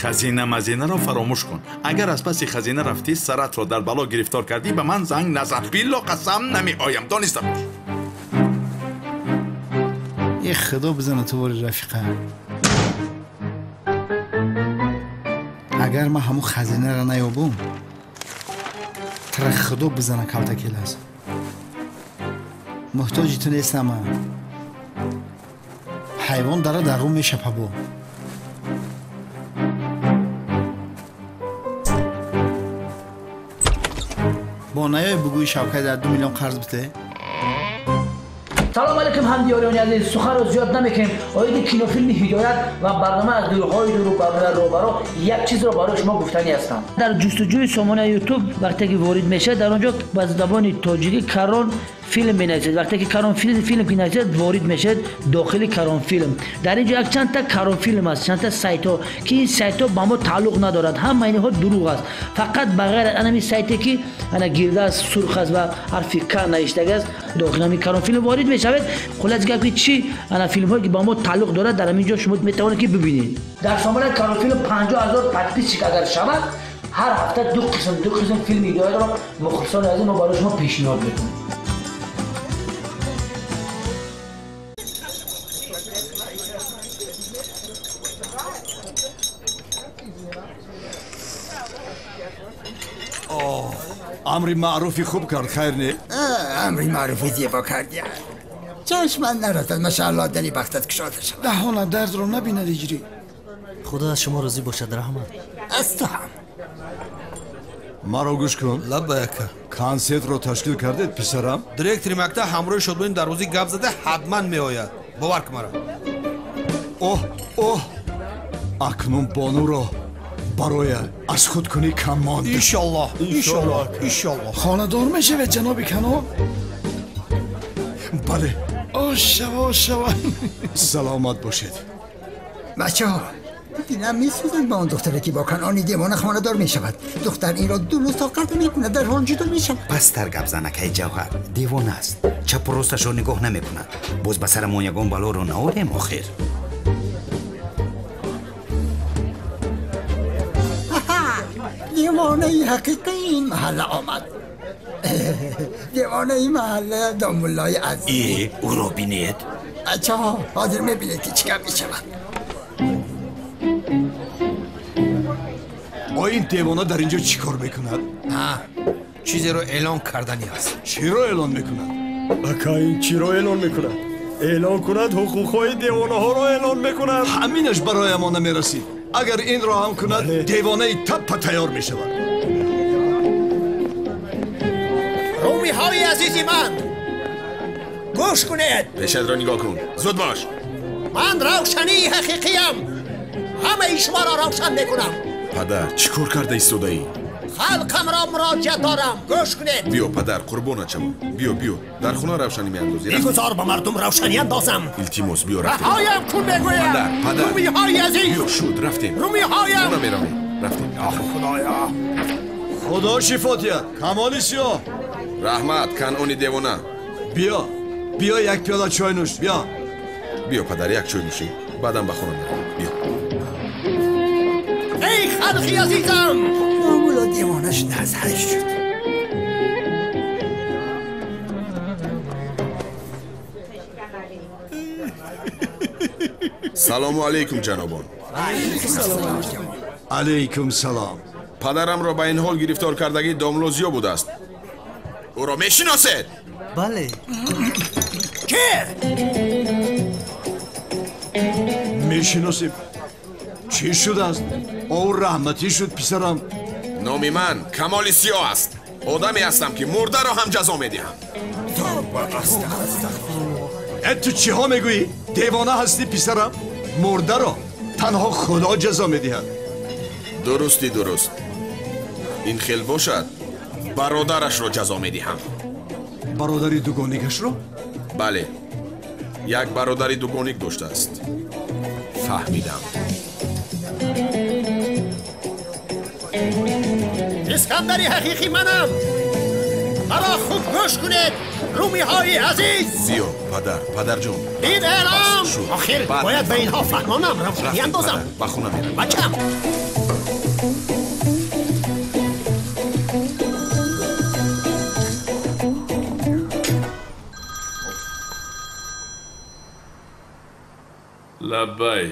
Хазина мазинаро фаромӯш кун. Агар аз паси хазина рафтӣ, саратро дар бало гирифтор кардӣ, ба ман занг назан. Билло қасам намеоям, дониста бош. Е худо бизана ту бори рафиқа. Агар ман ҳамун хазинаро наёбум, тара худо бизана калта келас. Муҳтоҷи ту нестам ман. Ҳайвон дара дар рӯ мешапа бо. Бо наёй бугӯи Шавкат дар 2 миллион қарз бите? Салом алейкум ҳамдиёриёни азиз, суханро зиёд намекунем. Оиди кинофилми Ҳидоят ва барнома аз дурҳои дуру барнома робаро як чизро барои шумо гуфтанӣ ҳастам. Дар ҷустуҷӯи сомонаи Ютуб вақте ки ворид мешавед, дар он ҷо ба забони тоҷикӣ Карон филм менависед. Вақте ки Карон филм ки нависед, ворид мешавед дохили Карон филм. Дар ин ҷо як чандта Карон филм аст, чандта сайтҳо, ки ин сайтҳо ба мо тааллуқ надорад. Ҳама инҳо дурӯғ аст. Фақат ба ғайр аз ҳамин сайте ки ана гирда аст, сурх аст ва ҳарфи К навиштага аст, дохили ҳамин Карон филм ворид мешавед. Хуллас гап ки чӣ ана филмҳое ки ба мо тааллуқ дорад, дар ҳамин ҷо шумо метавонед ки бибинед. Дар сомонаи Карон филм 50 000 подписчик агар шавад, ҳар ҳафта ду қисм филми Ҳидоятро мухлисони азиз мо барои шумо пешниҳод мекунем. Амри маъруфи хуб кард, хайр не? Амри маъруфи зебо кардия. Чашман нарасад, машаалло, дили бахтат кушода шавад. Даҳона дардро набинад иҷрӣ. Худо аз шумо розӣ бошад, раҳмат. Аз ту ҳам. Маро гӯш кун. Лаббай ака. Консертро ташкил кардед, писарам? Директори мактаб ҳамроҳи Шодмонӣ дар рӯзи гап зада ҳатман меояд. Бовар кун маро. Оҳ, оҳ, акнун бонуро барои аз худкунӣ кам монд. Иншоллоҳ, иншоллоҳ, иншоллоҳ. Хонадор мешавед, ҷаноби Канон? Бале. Ош шава, ош шава. Саломат бошед. Бачаҳо, дилам месӯзад ба он духтаре ки бо Канони девона хонадор мешавад. Духтар инро дуруст тоқат намекунад, дар ҳол ҷудо мешавад. Пасттар гап зан, акаи Ҷавҳар. Девона аст. Чапу росташро нигоҳ намекунад. Боз ба сарамон ягон балоро наорем охир. Девонаи ҳақиқии ин маҳалла омад. Девонаи маҳалла домуллои азиз. Э, ӯро бинед. Бачаҳо, ҳозир мебинед ки чӣ гап мешавад. Ин девона дар инҷо чӣ кор мекунад? Чизеро эълон кардани аст. Чиро эълон мекунад? Ака, ин чиро эълон мекунад? Эълон кунад ҳуқуқҳои девонаҳоро эълон мекунад. Ҳаминаш барои мо намерасид. Агар инро ҳам кунад, девонаи таппа тайёр мешавад. Румиҳои азизи ман, гӯш кунед. Пешатро нигоҳ кун, зуд бош. Ман равшании ҳақиқиям. Ҳамаи шуморо равшан мекунам. Падар, чӣ кор карда истодаӣ? Халқамро муроҷиат дорам, гӯш кунед. Биё, падар, қурбонат шавам. Биё, биё, дар хона равшанӣ меандозӣ. Бигузор ба мардум равшанӣ андозам. Илтимос, биё, рафтем. Раҳоям кун, мегӯям. Падар, падар. Румиҳои азиз. Биё, шуд, рафтем. Румиҳоям. Хона меравем, рафтем. Ох, худоё. Худо шифо диҳад, Камоли Сиёҳ. Раҳмат, Канъони девона. Биё, биё, як пиёла чой нӯш, биё. Биё, падар, як чой нӯшӣ, баъдан ба хона меравем. Биё. Эй халқи азизам! Мулло девона шуда аз ҳариш шуд. Салому алайкум, ҷанобон. Алайкум салом. Падарамро ба ин ҳол гирифтор кардагӣ домло Зиё будааст. Ӯро мешиносед? Бале. Ки? Мешиносем. Чӣ шудааст? Ӯ раҳматӣ шуд, писарам. Номи ман Камоли Сиёҳ аст. Одаме ҳастам, ки мурдаро ҳам ҷазо медиҳам. Э, ту чиҳо мегӯӣ? Девона ҳастӣ, писарам? Мурдаро танҳо Худо ҷазо медиҳад. Дурусти дуруст. Ин хел бошад, бародарашро ҷазо медиҳам. Бародари дугоникашро? Бале, як бародари дугоник доштааст. Фаҳмидам. Искандари ҳақиқӣ манам. Маро хуб гӯш кунед, румиҳои азиз. Зиё, падар, падарҷон. Ин эълон охир бояд ба инҳо фаҳмонам, равшанӣ андозам. Ба хона меравем. Бачам. Лаббай.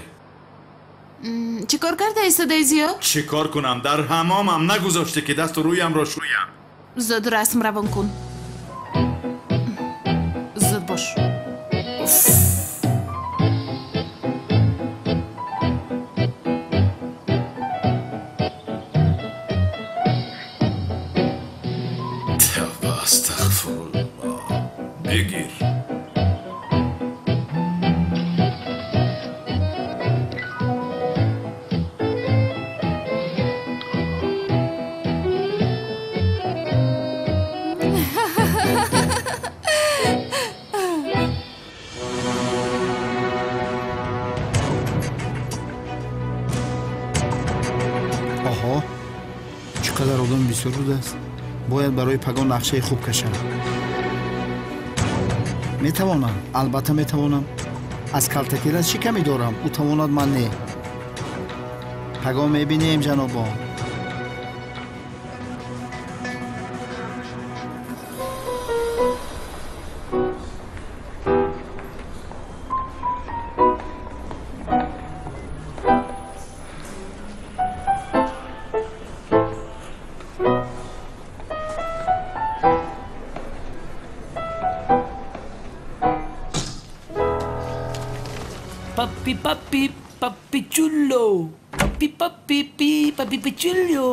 Чӣ кор карда истодаи, Зиё? Чӣ кор кунам? Дар ҳамомам нагузоште, ки дасту рӯямро шӯям. Зуд расм равон кун. Зуд бош. Тавба, астағфируллоҳ. Бигир. Оҳо, чӣ қадар одам бисёр будааст. Бояд барои пагон нақшаи хуб кашам. Метавонам, албатта метавонам. Аз калтакирас чӣ камӣ дорам? Ӯ тавонад, ман не. Пагон мебинем, ҷанобон. Papi, papi, papichulo. Papi, papi, pi, papi, pichullo.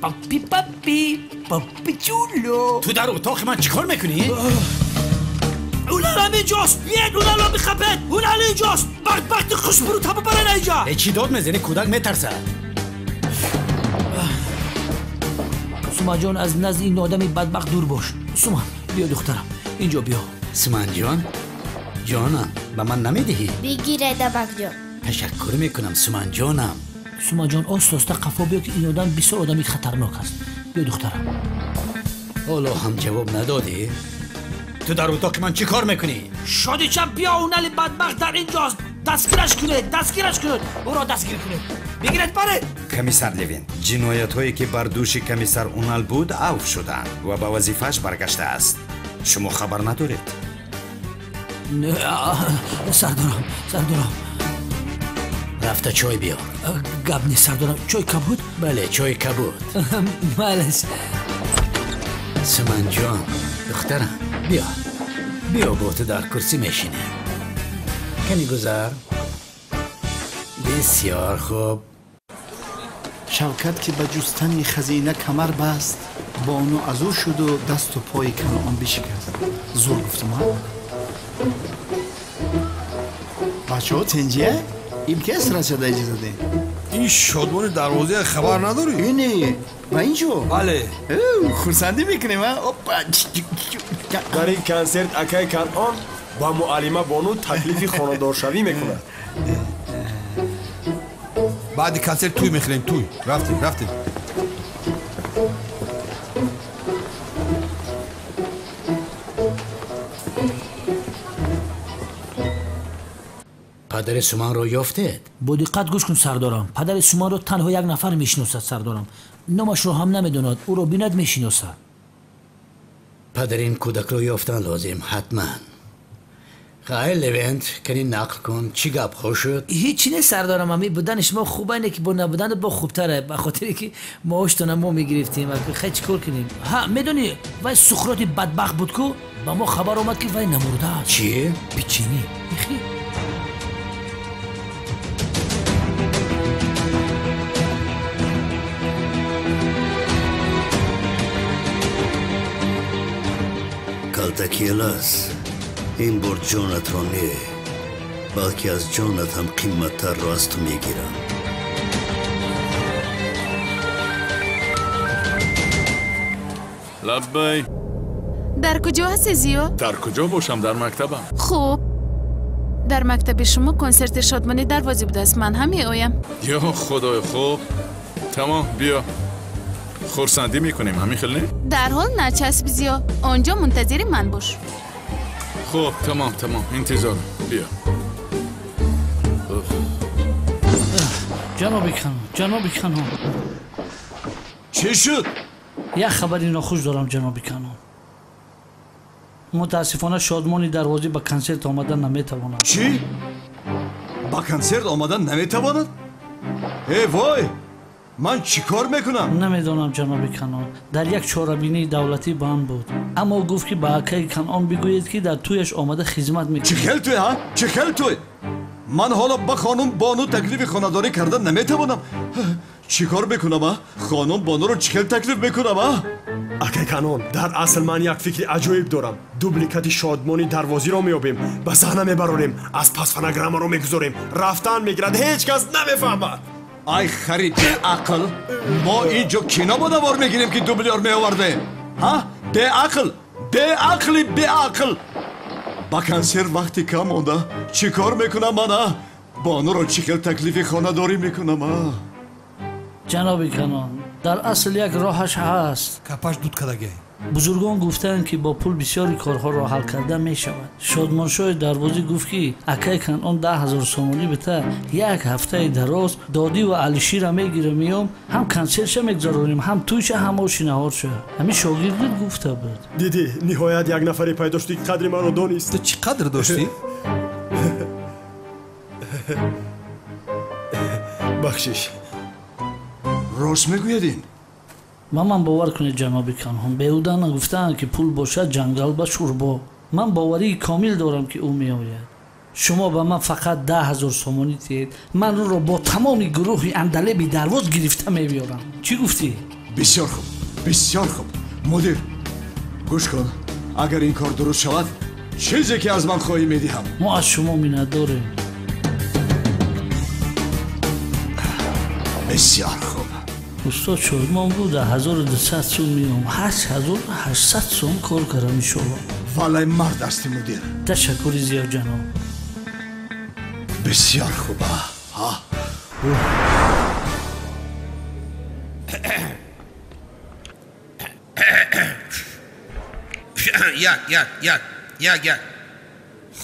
Papi, papi, papichulo. Ту дар утоқи ман чӣ кор мекунӣ? Унал ҳаминҷост! Биед, уналро бихапед! Унал инҷост! Бадбахти хушбурӯта бибаред инҷа! Э, чӣ дод мезанӣ? Кӯдак метарсад. Сумаҷон, аз назди ин одами бадбахт дур бош. Сума, биё, духтарам, инҷо биё. Суманҷон, ҷонам, ба ман намедиҳӣ? Бигиред, абакҷон. Ташаккур мекунам, Суманҷонам. Сумаҷон, оста оста қафо биё, ки ин одам бисёр одами хатарнок аст. Биё, духтарам. Ҳоло ҳам ҷавоб надодӣ? Ту дар утоқи ман чӣ кор мекунӣ? Шодича, биё, унали бадбахт дар инҷост! Дастгираш кунед, дастгираш кунед, ӯро дастгир кунед, бигиред, баред. Комиссар Левин, ҷиноятҳое, ки бар дӯши комиссар Унал буд, авф шуданд ва ба вазифааш баргаштааст. Шумо хабар надоред? Не, сардорам, сардорам. Рафта чой биёр. Гап нест, сардорам. Чой кабуд? Бале, чой кабуд. Малес. Суманҷон, духтарам, биё. Биё, бо ту дар курсӣ мешинем. Кани гузар. Бисёр хуб. Шавкат ки ба ҷустани хазина камар баст, бону аз ӯ шуду дасту пои Канъон бишикаст. Зур гуфтам, ҳа? Бачаҳо тенҷия? Им ки аст расида иҷоза дем? Ин шодмони дарвозаи хабар надорӣ? Ине, ба ин ҷо? Бале. Хурсандӣ мекунем, а? Опа! Дар ин консерт акай Канъон ба муаллима бону таклифи хонадоршавӣ мекунад. Баъди консерт туй мехӯрем, туй. Рафтем, рафтем. Падари Суманро ёфтед? Бо диққат гӯш кун, сардорам. Падари Суманро танҳо як нафар мешиносад, сардорам. Номашро ҳам намедонад, ӯро бинад мешиносад. Падари ин кӯдакро ёфтан лозим, ҳатман. Хайр, Левент, кани нақл кун, чӣ гапҳо шуд? Ҳеҷ нест, сардорам. Ами будани шумо хуба, не ки бо набуданат бо хубтаре, ба хотире ки маоштона мо мегирифтем. Хай, чӣ кор кунем? Ҳа, медонӣ, вай Сухроти бадбахт буд ку, ба мо хабар омад, ки вай намурдааст. Чӣ? Печени. Мехӣ? Калтакелас, ин бор ҷонатро не, балки аз ҷонат ҳам қимматтарро аз ту мегирам. Лаббай. Дар куҷо ҳастӣ, Зиё? Дар куҷо бошам, дар мактабам. Хуб, дар мактаби шумо консерти шодмонӣ дарвозӣ будааст, ман ҳам меоям. Ё худои, хуб, тамом, биё. Хурсандӣ мекунем, ҳамин хел не? Дарҳол начасб, Зиё, он ҷо мунтазири ман бош. Хуб, тамом, тамом, интизорам, биё. Ҷаноби Канон, ҷаноби Канон. Чӣ шуд? Як хабари нохуш дорам, ҷаноби Канон. Мутаассифона, шодмони дарвозӣ ба консерт омадан наметавонад. Чӣ? Ба консерт омадан наметавонад? Э вой! Ман чӣ кор мекунам? Намедонам, ҷаноби Канон. Дар як чорабинии давлатӣ банд буд, аммо гуфт, ки ба акаи Канон бигӯед, ки дар тӯяш омада хизмат мекунад. Чӣ хел тӯй, ҳа? Чӣ хел тӯй? Ман ҳоло ба хонум Бону таклифи хонадорӣ кардан наметавонам. Чӣ кор мекунам, а? Хонум Бонуро чӣ хел таклиф мекунам, а? Акай Канон, дар асл ман як фикри аҷоиб дорам. Дубликати шодмони дарвозиро меёбем, ба саҳна мебарорем, аз пас фонограммаро мегузорем, рафтан мегирад, ҳеҷ кас намефаҳмад. Ай хари беақл, мо ин ҷо кино бо навор мегирем, ки дублёр меовардем, ҳа? Беақл, беақли беақл. Ба консерт вақти кам монда, чӣ кор мекунам ман, а? Бонуро чӣ хел таклифи хонадорӣ мекунам, а? Ҷаноби Канон, дар асл як роҳаш ҳаст. Капаш дуд кардагай. Бузургон гуфтаанд, ки бо пул бисёри корҳоро ҳал карда мешавад. Шодмоншоҳи дарвозӣ гуфт, ки акай Канон 10 000 сомонӣ бита, як ҳафтаи дароз додӣ ва Алишира мегирам, меём, ҳам консертша мегузаронем, ҳам тӯйша, ҳам оши наҳорша. Ҳамин шогирдит гуфта буд. Дидӣ, ниҳоят як нафаре пайдо шуд, ки қадри маро донист. Ту чӣ қадр доштӣ? Бахшиш. Рост мегӯяд ин? Ба ман бовар кунед, ҷаноби Канҳон, беҳуда нагуфтаанд, ки пул бошад, ҷангал ба шӯрбо. Ман боварии комил дорам, ки ӯ меояд. Шумо ба ман фақат 10 000 сомонӣ диҳед, ман ӯро бо тамоми гурӯҳи андалеби дарвоз гирифта мебиёрам. Чӣ гуфтӣ? Бисёр хуб, бисёр хуб. Мудир, гӯш кун, агар ин кор дуруст шавад, чизе ки аз ман хоҳӣ медиҳам. Мо аз шумо миннатдорем. Бисёр хуб. Устод Шодмон буд, 1200 сум меом, 8800 сум кор кардам, иншоалло. Валай мард ҳасти, мудир. Ташаккури зиёд, ҷаноб. Бисёр хуб. Ҳа. Як, як, як, як, як.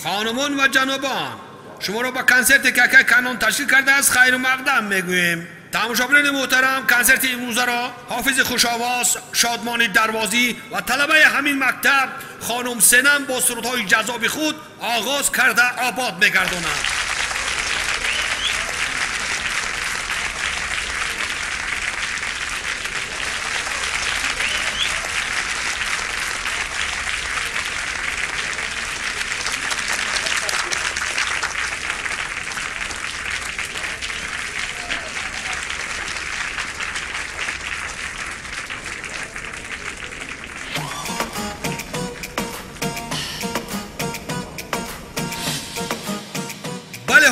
Хонумон ва ҷанобон, шуморо ба консерте ки акай Канон ташкил кардааст хайру мақдам мегӯем. Тамошобинони муҳтарам, консерти имрӯзаро ҳофизи хушовоз Шодмони Дарвозӣ ва талабаи ҳамин мактаб хонум Сенам бо сурудҳои ҷаззоби худ оғоз карда обод мегардонанд.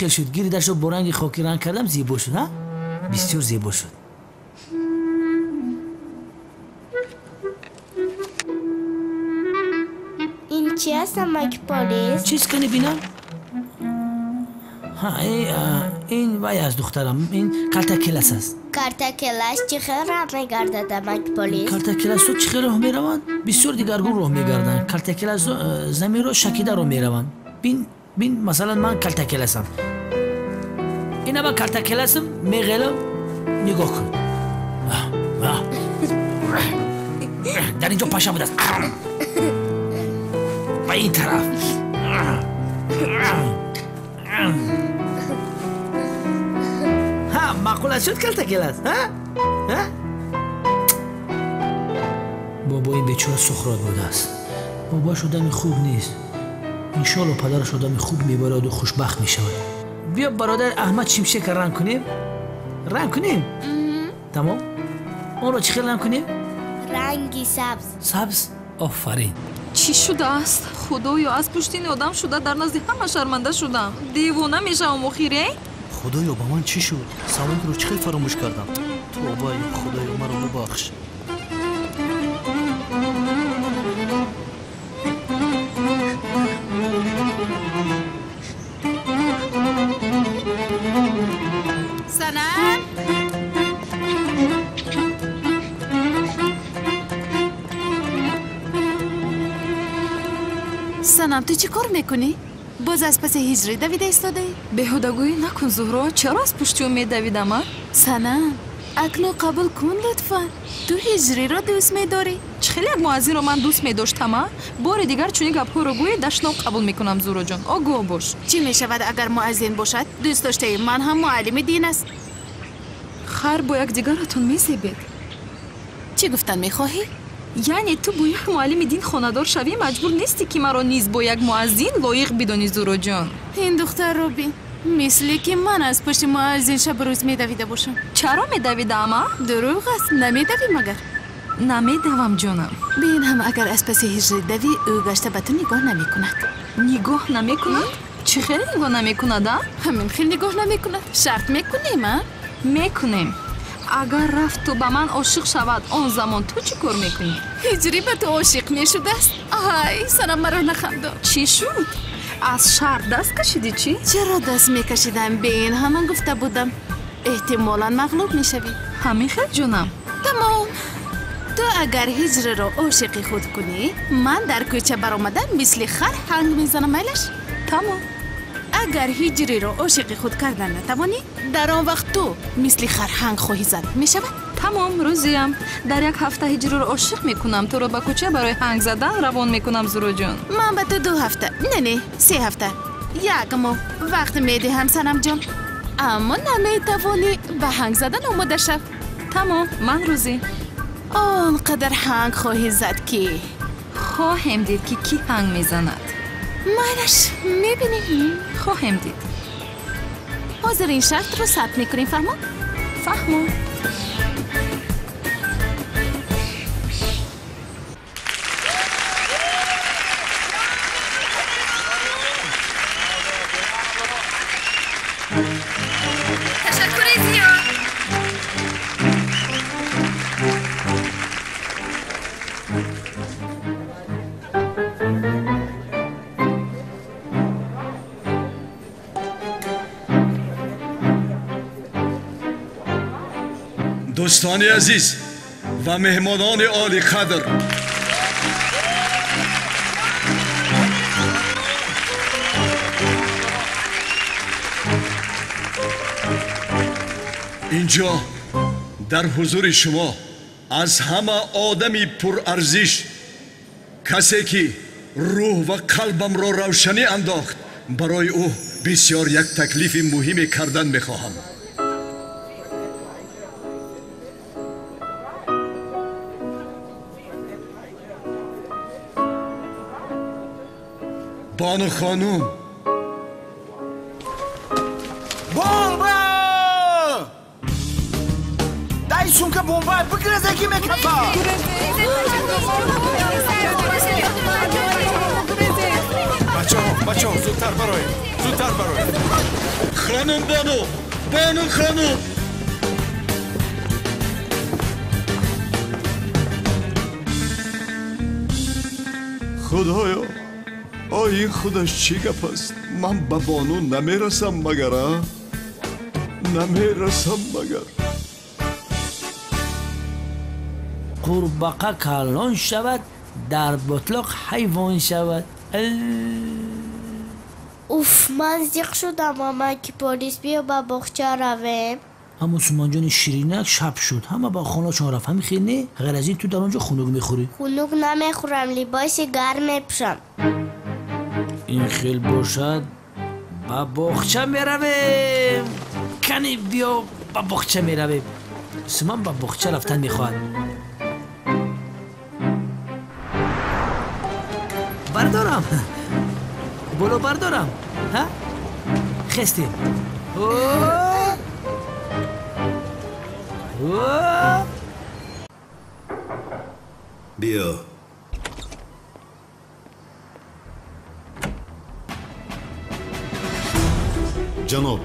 хел шуд? Гирдашро бо ранги хокӣ ранг кардам, зебо шуд, ҳа? Бисёр зебо шуд. Ин чи аст, амаки полис? Чиз кани бинам? Ҳа, ин вай аст, духтарам, ин калтакелас аст. Картакелас чӣ хел роҳ мегардад, амаки полис? Калтакеласҳо чӣ хел роҳ мераванд? Бисёр дигаргун роҳ мегарданд. Калтакеласҳо заминро шакида роҳ мераванд. Бин, масалан, ман калтакеласам. Ина ман калтакеласам, меғелам, нигоҳ кун. Дар ин ҷо паша будааст. Ба ин тараф. Ҳа, маъқул аст шуд калтакелас, ҳа? Ҳа? Бобои бечора Сухрот будааст. Бобоаш одами хуб нест. Иншоалло падараш одами хуб мебарояду хушбахт мешавад. Биё бародар Аҳмад Шимшека ранг кунем? Ранг кунем? Тамом. Онро чӣ хел ранг кунем? Ранги сабз. Сабз? Офарин. Чӣ шудааст? Худоё, аз пушти ин одам шуда дар назди ҳама шарманда шудам. Девона мешавам охире? Худоё, ба ман чӣ шуд? Саволро чӣ хел фаромӯш кардам? Тобаи Худоё, маро бубахш. Санам! Санам, ту чӣ кор мекунӣ? Боз аз паси ҳиҷрӣ давида истодаӣ? Беҳудагӯӣ накун, Зуҳро. Чаро аз пушти ӯ медавидам, а? Санам, акнун қабул кун лутфан. Ту ҳиҷриро дӯст медорӣ. Чӣ хеле як муаззинро ман дӯст медоштам, а? Бори дигар чунин гапҳоро гӯӣ, дашном қабул мекунам, Зуҳроҷон. Огоҳ бош. Чӣ мешавад, агар муаззин бошад? Дӯст доштаи ман ҳам муаллими дин аст. Хар бо якдигаратон мезебед. Чӣ гуфтан мехоҳӣ? Яъне ту бо як муаллими дин хонадор шавӣ, маҷбур нестӣ, ки маро низ бо як муаззин лоиқ бидонӣ, Зуҳроҷон. Ин духтарро бин, мисле ки ман аз пушти муаззин шабу рӯз медавида бошам. Чаро медавидаам, а? Дурӯғ аст, намедавӣ магар? Намедавам, ҷонам. Бин ҳам, агар аз паси ҳиҷрӣ давӣ, ӯ гашта ба ту нигоҳ намекунад. Нигоҳ намекунад? Чӣ хел нигоҳ намекунад, а? Ҳамин хел нигоҳ намекунад. Шарт мекунем, а? Мекунем. Агар рафт ту ба ман ошиқ шавад, он замон ту чӣ кор мекунӣ? Ҳиҷрӣ ба ту ошиқ мешудааст? Ай, Санам, маро нахандон. Чӣ шуд? Аз шарт даст кашидӣ, чӣ? Чаро даст мекашидам? Бе ин ҳама гуфта будам. Эҳтимолан мағлуб мешавӣ. Ҳамин хел, ҷонам? Тамом. Ту агар ҳиҷриро ошиқи худ кунӣ, ман дар кӯча баромада мисли хар ҳанг мезанам, майлаш? Тамом. Агар ҳиҷриро ошиқи худ кардан натавонӣ, дар он вақт ту мисли хар ҳанг хоҳӣ зад. Мешавад? Тамом, рӯзиям. Дар як ҳафта ҳиҷриро ошиқ мекунам, туро ба кӯча барои ҳанг задан равон мекунам, Зуҳроҷон. Ман ба ту 2 ҳафта, не, 3 ҳафта, 1 моҳ вақт медиҳам, Санамҷон. Аммо наметавонӣ ба ҳанг задан омода шав. Тамом, ман рӯзӣ. Он қадар ҳанг хоҳӣ зад, ки хоҳем дид, ки кӣ ҳанг мезанад. Майлаш, мебинем. Хоҳем дид. Ҳозир ин шартро сабт мекунем, фаҳмо? Фаҳмо. Ташаккури зиёд. Дӯстони азиз ва меҳмонони олиқадр, инҷо дар ҳузури шумо аз ҳама одами пурарзиш, касе ки рӯҳ ва қалбамро равшанӣ андохт, барои ӯ бисёр як таклифи муҳиме кардан мехоҳам. Бону хонум, бомба! Дай сумка бомба, бигреза ки мекафа! Бачаҳо, Бачаҳо, зудтар бароед, зудтар бароед. Хонум бону, бону хонум. Худоё, ой, ин худаш чӣ гап аст? Ман ба бону намерасам магар, а? Намерасам магар. Қурбақа калон шавад, дар ботлоқ ҳайвон шавад. Уф, ман зиқ шудам, амаки полис, биё ба боғча равем. Аммо Суманҷони ширинак, шаб шуд, ҳама ба хонаашон рафт. Ҳамин хел не? Ғайр аз ин ту дар он ҷо хунук мехӯрӣ. Хунук намехӯрам, либоси гарм мепӯшам. Ин хел бошад, ба боғча меравем. Кани биё, ба боғча меравем. Суман ба боғча рафтан мехоҳад. Бардорам, боло бардорам. Ҳа, хестем. Биё. Ҷаноб,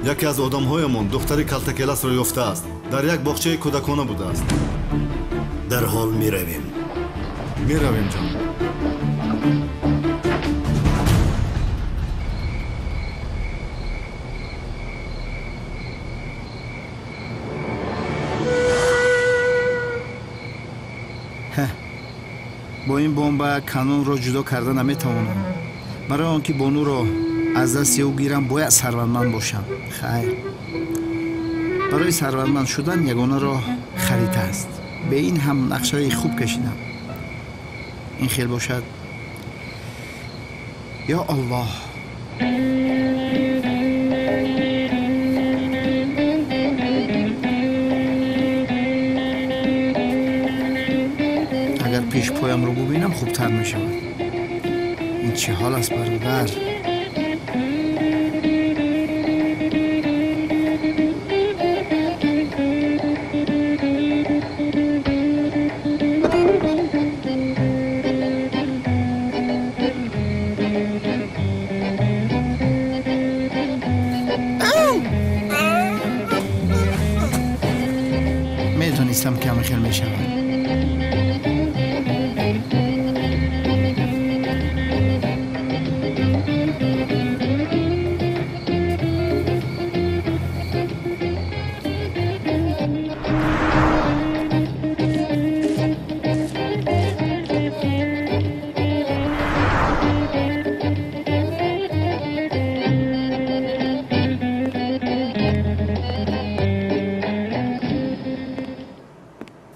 яке аз одамҳоямон духтари калтакеласро ёфтааст. Дар як боғчаи кӯдакона будааст. Дарҳол меравем. Меравем, ҷаноб. Бо ин бомба канонро ҷудо карда наметавонам. Барои он ки бонуро аз дасти ӯ гирам, бояд сарватманд бошам. Хайр, барои сарватманд шудан ягона роҳ харита аст. Бе ин ҳам нақшаи хуб кашидам. Ин хел бошад. Ё Аллоҳ! Агар пешпоямро бубинам, хубтар мешавад. Ин чӣ ҳол аст, бародар? Медонистам, ки ҳама хел мешавад.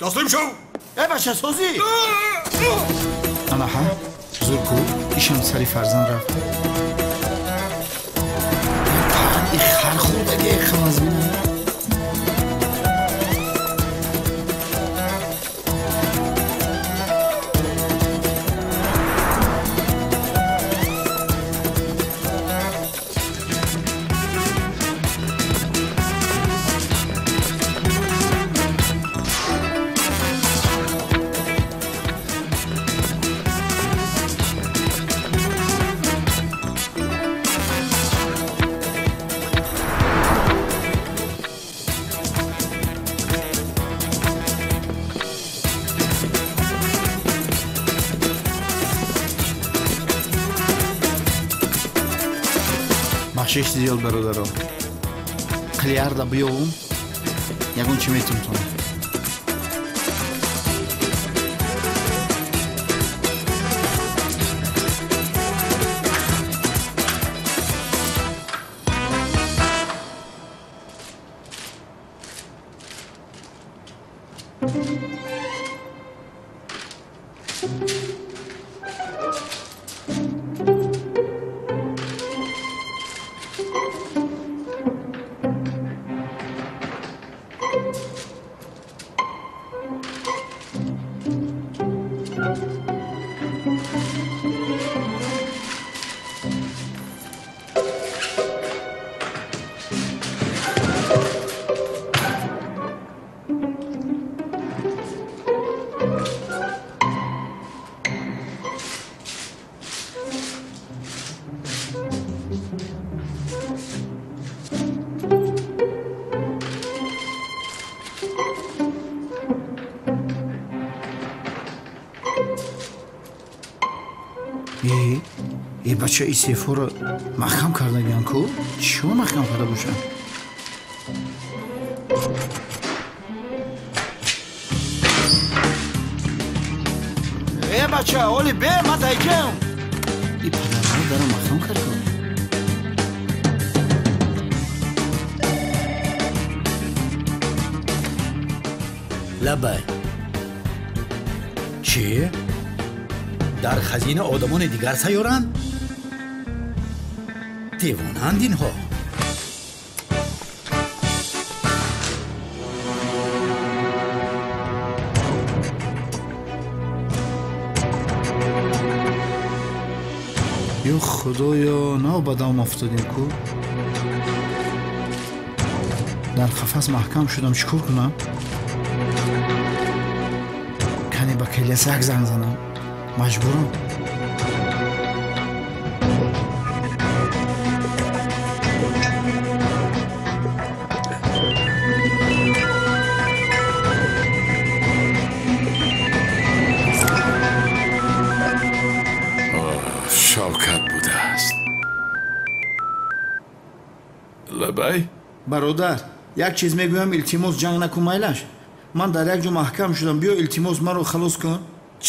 Таслим шав! Э, бачасозӣ! Анаҳа, зурку, ишам сари фарзанд рафт. И хар хӯрдаги хаваз бинам. Бахшиш зиёд, бародаро. Қилиарда биёвум, ягон чӣ метумтонам. Э бача, и сейфҳоро маҳкам кардагиан ку? Чиҳо маҳкам карда бошанд? Э бача, оли бе, ман дайкам. И падарҳо дара маҳкам кард ку? Лабай. Чӣ? Дар хазина одамони дигар сайёранд? Девонаанд инҳо. Ё худоё, нав ба дам афтодем ку? Дар қафас маҳкам шудам, чӣ кор кунам? Кане ба келиас як занг занам. Маҷбурам. Шавкат будааст. Лабай? Бародар, як чиз мегӯям, илтимос ҷанг накун, майлаш. Ман дар як ҷо маҳкам шудам, биё илтимос маро халос кун.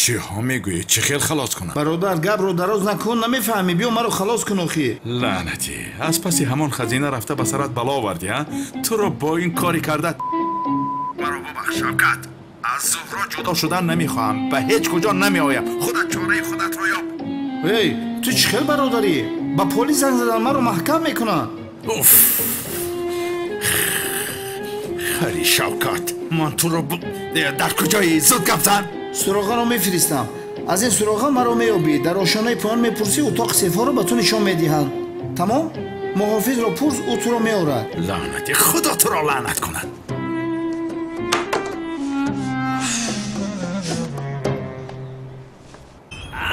Чиҳо мегӯӣ? Чӣ хел халос кунам? Бародар, гапро дароз накун, намефаҳмӣ. Биё маро халос кун охӣ. Лаънатӣ, аз паси ҳамон хазина рафта ба сарат бало овардӣ, а? Туро бо ин кори карда маро бубахш, Шавкат. Аз Зуҳро ҷудо шудан намехоҳам, ба ҳеҷ куҷо намеоям. Худат чораи худатро ёб. Эй, ту чӣ хел бародарӣ? Ба полис занг задан, маро маҳкам мекунанд. Уф! Хари Шавкат, ман туро дар куҷоӣ? Зуд гап зан. Суроғаро мефиристам. Аз ин суроға маро меёбӣ. Дар ошонаи поён мепурсӣ, утоқи сейфҳоро ба ту нишон медиҳанд. Тамом? Муҳофизро пурс, ӯ туро меорад. Лаънатӣ, худо туро лаънат кунад.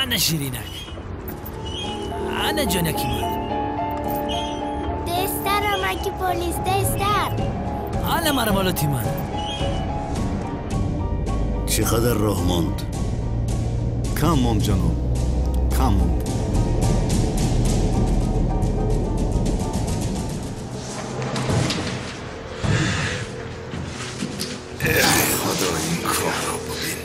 Ана ширинак, ана ҷонаки ман. Тезтар, амаки полис, тезтар. Ана мармалоти ман. Чӣ қадар роҳ монд? Кам монд, ҷаноб, кам монд. Эй худо, ин корро бубин.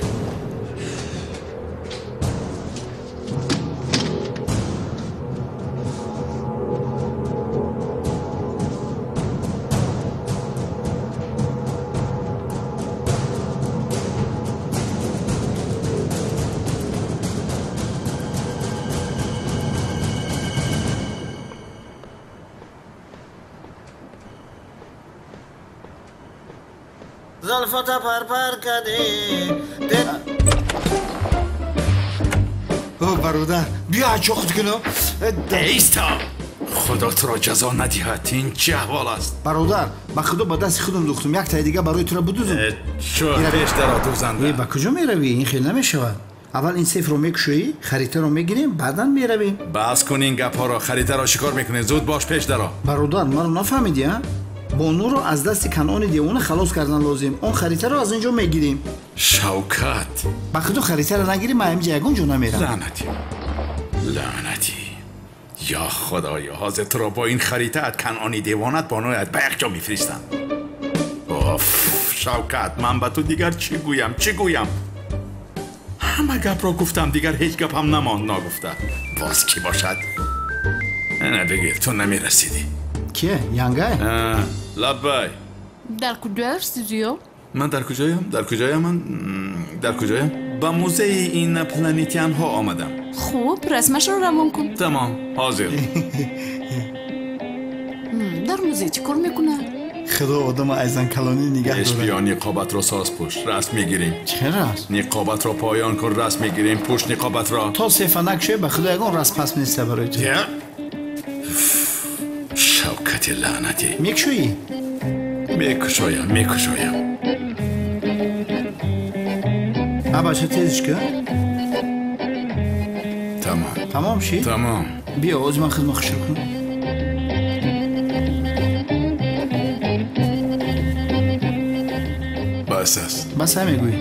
زلفت پرپر کردی. او برادر، بیا چخت کنم. ایستا، خدا تو را جزا ندهد. این چه احوال است؟ برادر، ба худо ба дасти худам духтум. Як таи дига барои тура будузум. Чо пеш даро дузанда. Ба куҷо меравӣ? Ин хел намешавад. Аввал ин сейфро мекушоӣ, харитаро мегирем, баъдан меравем. Бас кун ин гапҳоро. Харитаро шикор мекунем. Зуд бош, пеш даро. Бародар, маро нафаҳмидӣ, а? Бонуро аз дасти Канъони девона халос кардан лозим. Он харитаро аз ин ҷо мегирем. Шавкат, ба худо харитаро нагирем, ман ҳаминҷа ягон ҷо намерам. Лаънатӣ, лаънатӣ. ё худоё, ҳозир туро бо ин харитаат Канъони девонат бонуят ба як ҷо мефиристам. Оф, Шавкат, ман ба ту дигар чӣ гӯям, чӣ гӯям? Ҳама гапро гуфтам, дигар ҳеҷ гапам намонд нагуфта. Боз кӣ бошад? Не, бигир, ту намерасидӣ. Кие? Янгай? Лаббай. Дар куҷоясти, Зиё? Ман дар куҷоям? Дар куҷоям ман? Дар куҷоям? Ба музеи инопланетянҳо омадам. Хуб, расмашро равон кун. Тамом, ҳозир. Дар музей чӣ кор мекунад? Худо одама аз занкалонӣ нигаҳ дорад. Пеш биё, ниқобатро соз пӯш, расм мегирем. Чӣ расм? Ниқобатро поён кун, расм мегирем. Пӯш ниқобатро. То сефа накушоӣ, ба худо ягон расм пас неста барои ту. Шавкати лаънатӣ. Мекушоӣ? Мекушоям, мекушоям. А бача, тезиш кун. Тамом. Тамом шид? Тамом. Биё, ози ман хидмат хушр кунам. Бас аст. Бас ҳам мегӯӣ.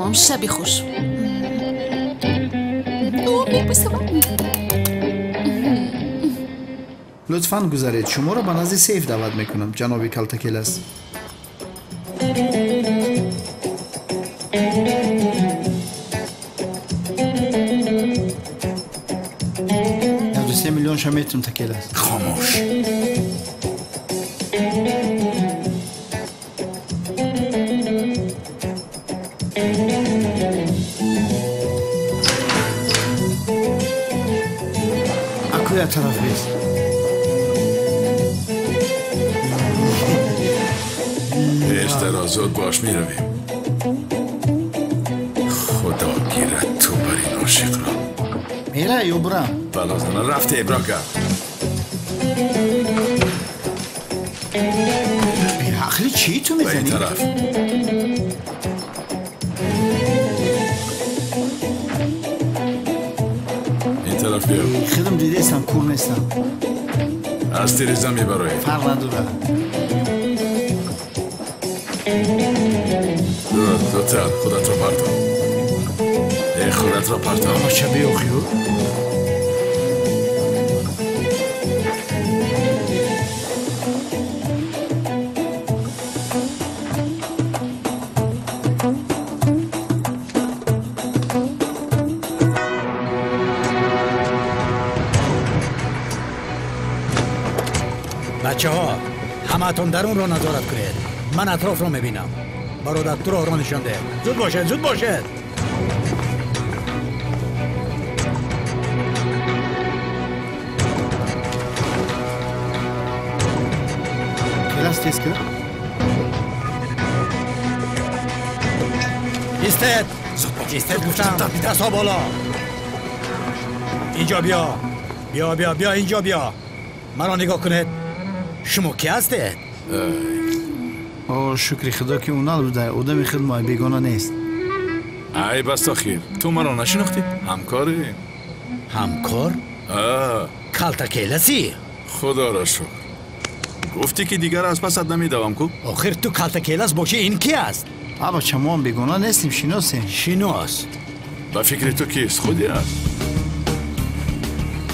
Тамом, шаби хуш. Мебӯсамам. Лутфан гузаред, шуморо ба назди сейф даъват мекунам, ҷаноби Калтакелас. Се миллион ша метум такелас. Хомӯш. Акуя тараф бес. Пештар озод бош меравем. Худо гирад ту бар ин ошиқро. Мера ё бурам? Балозана рафте иброка. Беақли чӣ ту мезанӣ? Ба ин тараф. Ин тараф биё. Худам дидестам, кур нестам. Аз тиреза мебароем. Фарқ надорад. Зудтар худатро партов. Э, худатро партов. Бача биёхиё. Бачаҳо, ҳамаатон дарунро назорат кунед. Ман атрофро мебинам. Бародар, ту роҳро нишон деҳ. Зуд бошед, зуд бошед. Келас тез кир. Истед! Истед гуфтам. Дастҳо боло. Инҷо биё. Биё, биё, биё, инҷо биё. Маро нигоҳ кунед. Шумо ки ҳастед? О, шукри худо ки ӯ набуда, одами худ мои бегона нест. Ай бас охир, ту маро нашинохтӣ? Ҳамкорӣ. Ҳамкор? Калтакеласӣ? Худоро шукр. Гуфтӣ ки дигар аз пасат намедавам ку? Охир ту калтакелас бошӣ, ин ки аст? Абача, мо ҳам бегона нестем, шиносем. Шинос. Ба фикри ту кист? Худи аст.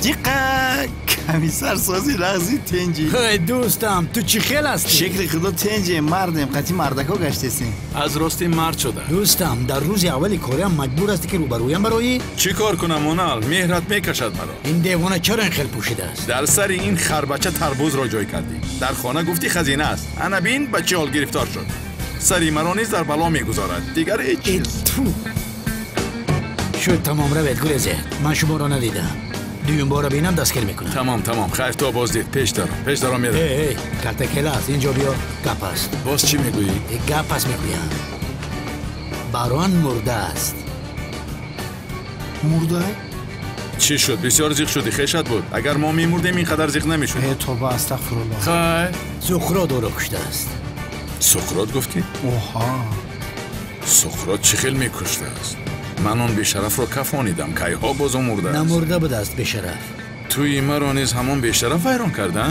Диққат! Комиссар сози лағзи тенҷи. Ҳей, дӯстам, ту чӣ хел ҳастӣ? Шукри худо тенҷем, мардем, қатъи мардако гаштесем. Аз рости мард шуда. Дӯстам, дар рӯзи аввали кориам маҷбур ҳастӣ ки рӯбарӯям бароӣ? Чӣ кор кунам, Онал? Меҳрат мекашад маро. Ин девона чаро ин хел пӯшидааст? Дар сари ин харбача тарбузро ҷой кардӣ. Дар хона гуфтӣ хазина аст. Ана бин, ба чӣ ҳол гирифтор шуд. Сари маро низ дар бало мегузорад. Дигар ҳеҷ чиз. Шуд, тамом, равед, гурезед. Ман шуморо надидам. Дуюм бора бинам дастгир мекунам. Тамом, тамом, хайр, то боздид. Пеш даром, пеш даром мерам. Эй, эй, Калтакелас, инҷо биё, гап аст. Боз чӣ мегӯӣ? Гап аст мегӯям. Барон мурдааст. Мурда? Чӣ шуд? Бисёр зиқ шудӣ, хешат буд. Агар мо мемурдем, ин қадар зиқ намешуд. Э, тоба, астағфируллоҳ. Хайр. Суқрот ӯро куштааст. Суқрот гуфтӣ? Оҳа. Суқрот чӣ хел мекуштааст? Ман он бешарафро кафонидам, кайҳо боз ӯ мурдааст. Намурда будааст бешараф. Тӯи маро низ ҳамон бешараф вайрон карда?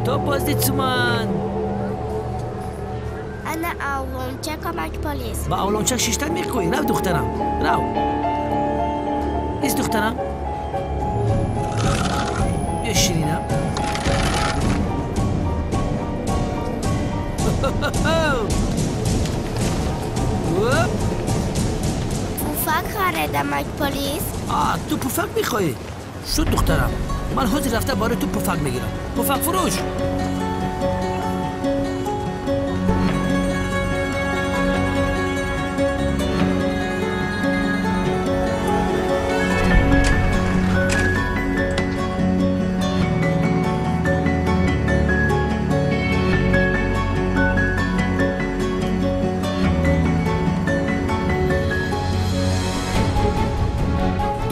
То боздид суман. Ана авлончак омад полис. Ба авлончак шиштан мехоҳӣ? Рав, духтарам, рав. Ист, духтарам. Биё, ширинам. Пуфак харидам, полис. Ту пуфак мехоҳӣ? Шуд, духтарам. Ман ҳозир рафта барои ту пуфак мегирам. Пуфак фурӯш.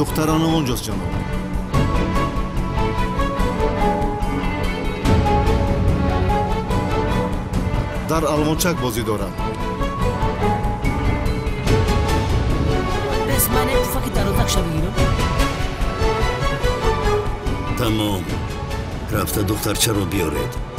Духтарон онҷост, ҷаноб. Дар алмончак бозӣ дорад. Бес мане Пулша бигирам. Тамом, рафта духтарчаро биёред.